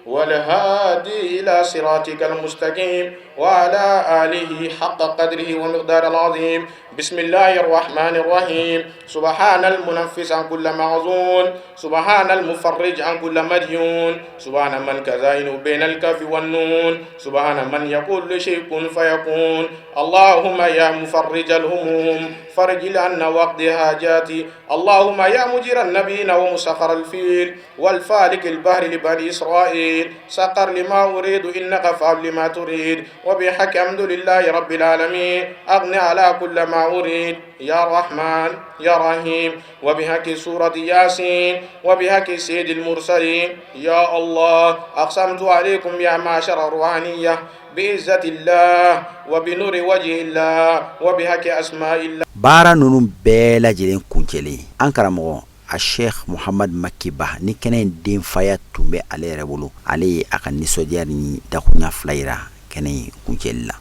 [SPEAKER 10] والهادي إلى صراطك المستقيم، وعلى آله حق قدره ومقدار العظيم. بسم الله الرحمن الرحيم. سبحان المنفس عن كل معزون، سبحان المفرج عن كل مديون، سبحان من كزائن بين الكاف والنون، سبحان من يقول لشيء كن فيكون. اللهم يا مفرج الهموم، فرج عنا وقت حاجاتي. اللهم يا مجير النبيين ومسخر الفيل والفالك البحر لبني إسرائيل، سقر لما أريد، إنك فعل لما تريد. وبحق الحمد لله رب العالمين، أغني على كل ما أريد يا رحمن يا رحيم. وبحق سورة ياسين وبحق سيد المرسلين، يا الله، أقسمت عليكم يا معشر الروحانية بعزة الله وبنور وجه الله وبحق أسماء الله.
[SPEAKER 2] Baara ninnu bɛɛ lajɛlen kuncɛlen, an karamɔgɔ a Sheikh Muhamad Maki Ba ni kɛnɛ in denfaya tun bɛ ale yɛrɛ bolo, ale ye a ka nisɔndiya ni dakunya fila yira kɛnɛ in kuncɛli la.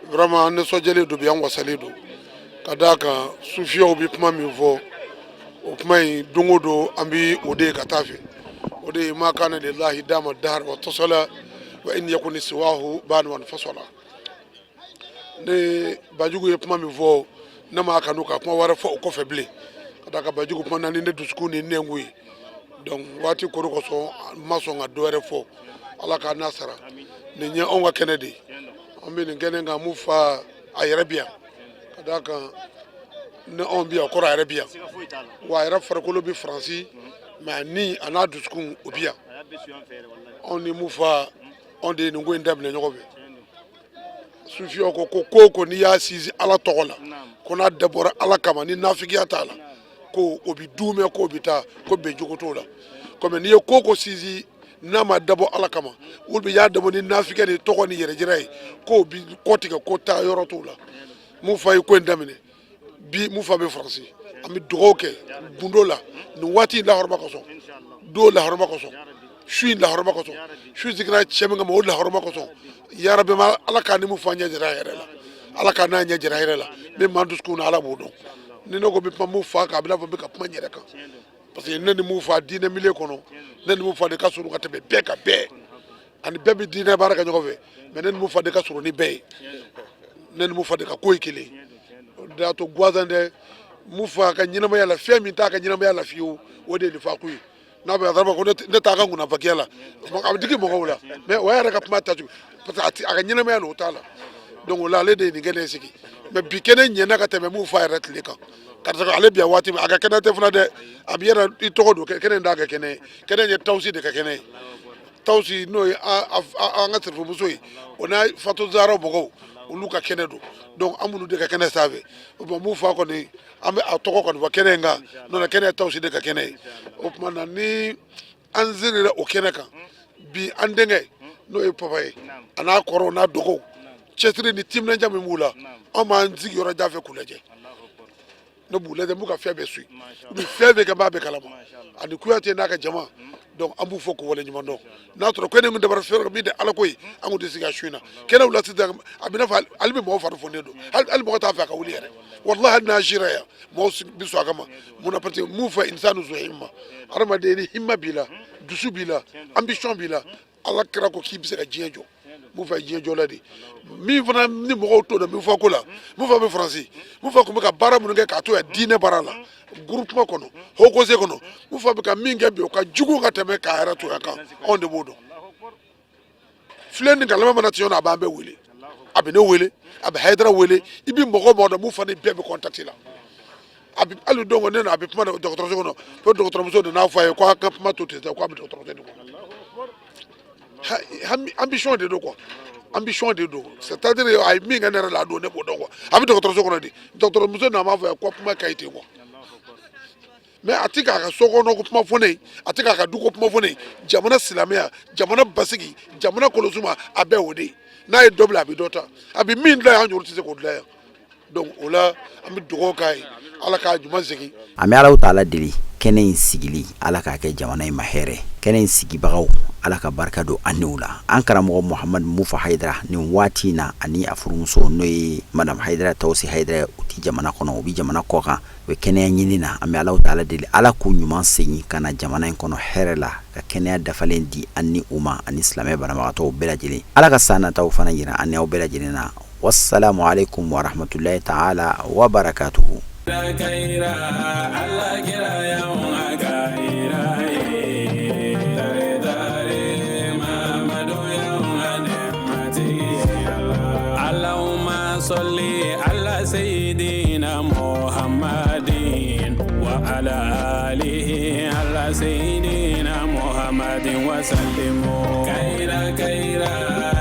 [SPEAKER 11] Vraiment, an nisɔndiyalen don bi, an wasalen don, ka d'a kan sufiyaw bɛ kuma min fɔ, o kuma in, don o don an bɛ o de ye ka taa fɛ. O de ye ma kana lillahi dama dahar wa tasala wa in yakuni siwahu bana wa fasala. Ne Banjugu ye kuma min fɔ, ne m'a kanu ka kuma wɛrɛ fɔ o kɔfɛ bilen, ka d'a kan Banjugu kuma na ni ne dusukun ni nɛnkun ye. Donc waati koro kosɔn, n ma sɔn ka dɔ wɛrɛ fɔ. Ala k'a n'a sara. Nin ye anw ka kɛnɛ de ye, an bɛ nin kɛnɛ kan. Mun fa a yɛrɛ bi yan, ka d'a kan ni anw bi yan, o kɔrɔ a yɛrɛ bi yan. Wa a yɛrɛ farikolo bɛ Faransi, mais a ni a n'a dusukun, o bi yan. Anw ni mun fa, anw de ye nin ko in daminɛ ɲɔgɔn fɛ. Sufiyaw ko ko ko o ko n'i y'a sinsin Ala tɔgɔ la, ko n'a dabɔra Ala kama ni nafigiya t'a la, ko o bi duumɛ, k'o bi taa, ko bɛn cogo t'o la. Komi n'i ye ko ko sinsin n'a ma dabɔ Ala kama, ou bien i y'a dabɔ ni nafigiya ni tɔgɔ ni yɛrɛjira ye, k'o bi kɔtigɛ, ko taa yɔrɔ t'o la. Mun fa ye ko in daminɛ bi, mun fa bɛ Faransi, an bɛ dugawu kɛ gundo la nin waati in lahɔrɔma kosɔn, don lahɔrɔma kosɔn, su in lahɔrɔma kosɔn, su sigira cɛ min kama, o lahɔrɔma kosɔn. Yarabi, ma Ala k'a ni mun fa ɲɛ jira a yɛrɛ la, Ala k'a n'a ɲɛ jira a yɛrɛ la. Min m'an dusukun na, Ala b'o dɔn. Ni ne ko n bɛ kuma mun fa kan, a bɛ n'a fɔ n bɛ ka kuma n yɛrɛ kan, parce que ne ni mun fa diinɛ milieu kɔnɔ, ne ni mun fa de ka surun ka tɛmɛ bɛɛ kan. Bɛɛ ani bɛɛ bɛ diinɛ baara kɛ ɲɔgɔn fɛ, mais ne ni mun fa de ka surun ni bɛɛ ye, ne ni mun fa de ka ko ye kelen ye. O de y'a to gansan tɛ mun fa ka ɲɛnamaya la, fɛn min t'a ka ɲɛnamaya la fiyewu, o de ye nifaku ye. N'a bɛ a ko ne t'a ka munafakiya la, a bɛ digi mɔgɔw la, mais o yɛrɛ ka kuma tacogo, parce que a ka ɲɛnamaya la, o t'a la. Donc o la, ale de ye nin kɛnɛ sigi. Mais bi kɛnɛ ɲɛna ka tɛmɛ mun fa yɛrɛ tile kan, karisa ale bi yan waati min, a ka kɛnɛ tɛ fana dɛ, a bɛ yɛrɛ i tɔgɔ don kɛnɛ in t'a ka kɛnɛ ye. Kɛnɛ in ye Tawusi de ka kɛnɛ ye. Tawusi, n'o ye an ka sirifumuso ye, o n'a Fatu Zara mɔgɔw, olu ka kɛnɛ don. Donc an b'olu de ka kɛnɛ sanfɛ. O tuma mun fa kɔni, an bɛ a tɔgɔ kɔni fɔ kɛnɛ in kan, n'o tɛ kɛnɛ ye Tawusi de ka kɛnɛ ye. O tuma na, ni an sirila o kɛnɛ kan bi, an denkɛ n'o ye papa ye, a n'a kɔrɔw n'a dɔgɔw, cɛsiri ni timinandiya min b'u la, anw b'an sigi yɔrɔ jan fɛ k'u lajɛ. Ne b'u lajɛ, n b'u ka fɛn bɛɛ suit, u bɛ fɛn bɛɛ kɛ, n b'a bɛɛ kalama, ani Kuyate n'a ka jama. Donc an b'u fɔ k'u waleɲuman dɔn. N'a sɔrɔ ko ne min dabara fɛn min tɛ Ala ko ye, an kun tɛ sigi a su in na kɛnɛw la sisan. A bɛ n'a fɔ hali bi mɔgɔ fari fununen don, hali mɔgɔ t'a fɛ a ka wuli yɛrɛ. Walahi, hali n'a sira yan, mɔgɔw bɛ sɔn a kama. Mun na? Parce que mun fɔ insanu zu himma, hadamaden ni himma b'i la, dusu b'i la, ambition b'i la, Ala kira ko k'i bɛ se ka diɲɛ jɔ. Mun fa ye diɲɛ jɔla de. Min fana ni mɔgɔw t'o dɔn min fɔ ko la, mun fa bɛ Faransi, mun fa tun bɛ ka baara minnu kɛ k'a to yan diinɛ baara la, groupement kɔnɔ, haut conseil kɔnɔ, mun fa bɛ ka min kɛ bi, o ka jugu ka tɛmɛ k'a yɛrɛ to yan kan. Anw de b'o dɔn. Filen ni galama mana ci ɲɔgɔn na, a b'an bɛɛ wele, a bɛ ne wele, a bɛ Hayidara wele, i bɛ mɔgɔ o mɔgɔ dɔn, mun fa ni bɛɛ bɛ contact la. A bɛ hali don ne na, a bɛ kuma dɔgɔtɔrɔso kɔnɔ, fo dɔgɔtɔrɔmuso de n'a fɔ a ye ko a ka kuma to ten, ko a bɛ dɔgɔtɔrɔso de kɔnɔ. Ambition de don quoi, ambition de don. C'est à dire a ye min kɛ ne yɛrɛ la a don, ne b'o dɔn quoi. A bɛ dɔgɔtɔrɔso kɔnɔ de, dɔgɔtɔrɔmuso nana b'a fɔ ye ko kuma ka ɲi ten quoi. Mais a ti k'a ka so kɔnɔ ko kuma fɔ ne ye, a ti k'a ka du ko kuma fɔ ne ye. Jamana silamɛya, jamana basigi, jamana kolosuma, a bɛɛ o de ye. N'a ye dɔ bila, a bɛ dɔ ta. A bɛ min dilan yan, an yɛrɛ tɛ se k'o dilan yan. Donc o la, an bɛ dugawu k'a ye, Ala k'a ɲuman segin.
[SPEAKER 2] An bɛ Alahu taala deli, kɛnɛ in sigili, Ala k'a kɛ jamana in ma hɛrɛ. Kɛnɛ in sigibagaw, Ala ka barika don an n'u la. An karamɔgɔ Muhamadu Mufa Hayidara nin waati in na, ani a furumuso n'o ye madame Hayidara Tawusi Hayidara, u tɛ jamana kɔnɔ, u bɛ jamana kɔ kan, u bɛ kɛnɛya ɲini na. An bɛ Alahu taala deli, Ala k'u ɲuman segin ka na jamana in kɔnɔ hɛrɛ la, ka kɛnɛya dafalen di an ni u ma, ani silamɛ banabagatɔw bɛɛ lajɛlen. Ala ka san nataw fana jira an ni aw bɛɛ lajɛlen na. Wassalamu alaikum warahmatullahi ta'ala wa barakatuhu.
[SPEAKER 1] Salli ala sayyidina Muhammadin wa ala alihi ala sayyidina Muhammadin wa sallimu kaira kaira.